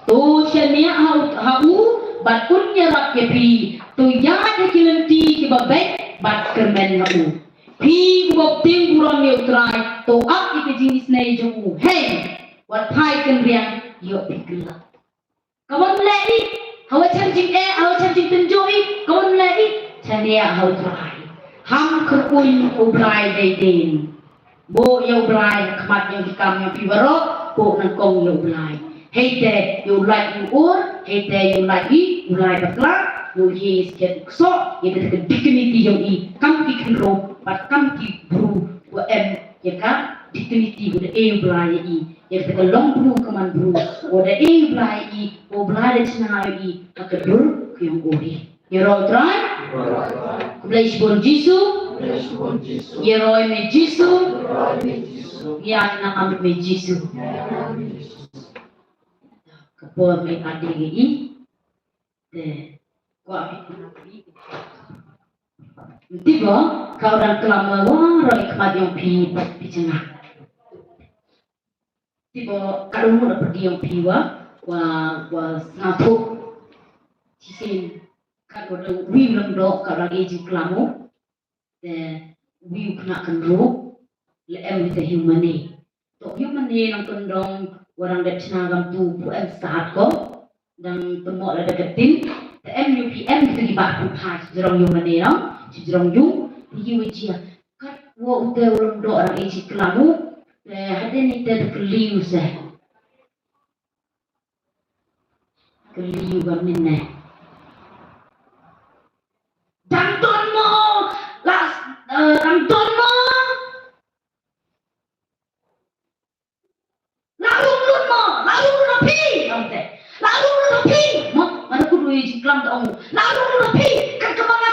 to shaniah ha u, ha u, bad un ïarap ïa phi, to ïaid ha ki lynti kiba beit, bad kyrmen ha u. Phi uba bting burom ïa u Trai, to ap ïa ka jingisynei jong u. Hei, wat phai kynriang, ïoh phi kyllap. Ka wan leh i, hawa chem jingeh, hawa chem jingtynjuh i, ka wan leh i, chaniah ha u Trai. Ham kyrkhu ïa u Blai dei dien. Buh ïa u Blai ha khmat ïong ki kam ïong phi baroh, buh nyngkong ïa u Blai. Hei te ïa u lait ïa u ur, hei te ïa u lait i, u Blai bakla, ïa u ïe skhet u ksoh, ïa ka dignity ïong i, kam ki khynroo, bad kam ki bru, wa em, ïa ka dignity, wa da e u Blai ïa i. Ïa kata ka long bru ka man bru. Wa da e u Blai i, u Blai da chna i, ha ka dur ka ïong u ri. Ïa roi Trai. Khublei shibun Jisu. Ïa roi me Jisu. Ïa na am me Jisu. Ka por me ade i. Te. Kwa. Tiba, ka u dang klam wa roi khmat ïong phi, phi chna. Tiba ka dang mut pyrdi ïong phi wa, wa, wa sngewthuh. Shisien, ka dang wi u lyngdoh, ka dang e jingklam u. Te wi u khynnah kynroo, leh em wi te human ne. To human ne nang kyndong, wa dang dep chna gam tu, pu em stad ko. Dang tymmoh lada ka tin, te em ïa phi em kitu ki bah pynphai jrong ïa mane no, jrong ïa, te ïa wa jia. Kat wa u te u lyngdoh dang e jingklam u, te hadien ite te kylli u se. kylli ïa u ba mynne. Dang don mo, la, eh, dang don mo. La rung lut mo, la rung lut ha phi, ong te. La rung lut ha phi, mo, nga da kut ïa u jingklam da ong. La rung lut ha phi, kat kaba nga,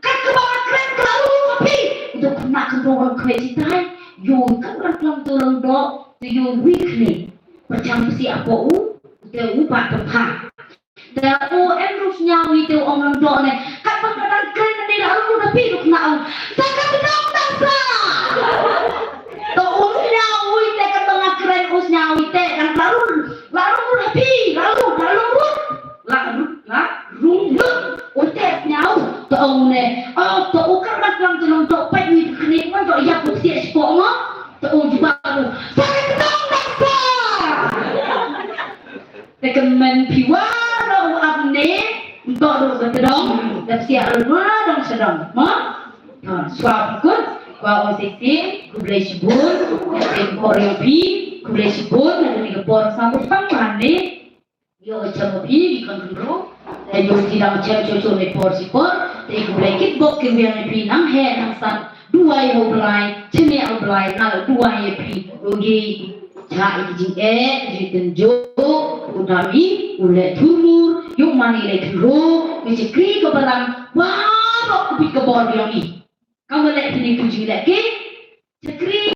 kat kaba nga kren ka la rung lut ha phi. U dei u khynnah khynroo wan khwai jitai, ïoh u khynnah klam to long doh, te ïoh u wi khlieh. Pyrshang pyrshah hapoh u, te u pat pyrshah. Te u em ruh sñiaw ïa te u ong lang doh ne. Katba ka dang kren ne la ruh da phi ruh na ong. Sa ka tnong dang sa. To u sñiaw ïa te katba nga kren u sñiaw ïa te dang la ruh. La ruh da phi, la ruh, la ruh. La ruh, la ruh. U te sñiaw. To ong ne. Oh, to u kar ban klang tnong doh peit ni kni man to ïa pu siah spo ngo. To u jubab ruh. Sa ka tnong dang sa. Te kmen phi waroh u ap ne, ntok ruh ba tdong, da psiah ruh ba dong sdong. Mo? Ha, shuwa phi kut, kwah ong shisien, khublei shibun, te por ïa phi, khublei shibun, na kane ka por sa kut pang pang ne. Ïoh chem phi, ki khon khynroo, te ïoh ki dang chem cho cho ne por shi por, te khublei kit bok kit biang ïa phi nang heh nang san. Duwai ha u Blai, chynniah ha u Blai, nga la duwai ïa phi, u ngi, cha i ki jingeh, ki jingtynjuh, u dami, u leh thurmur, ïoh mane leh thurmur, ngi shakri ka balang, waroh u bit ka bor biang i. Kam leh phi ni tu jingleh ki, shakri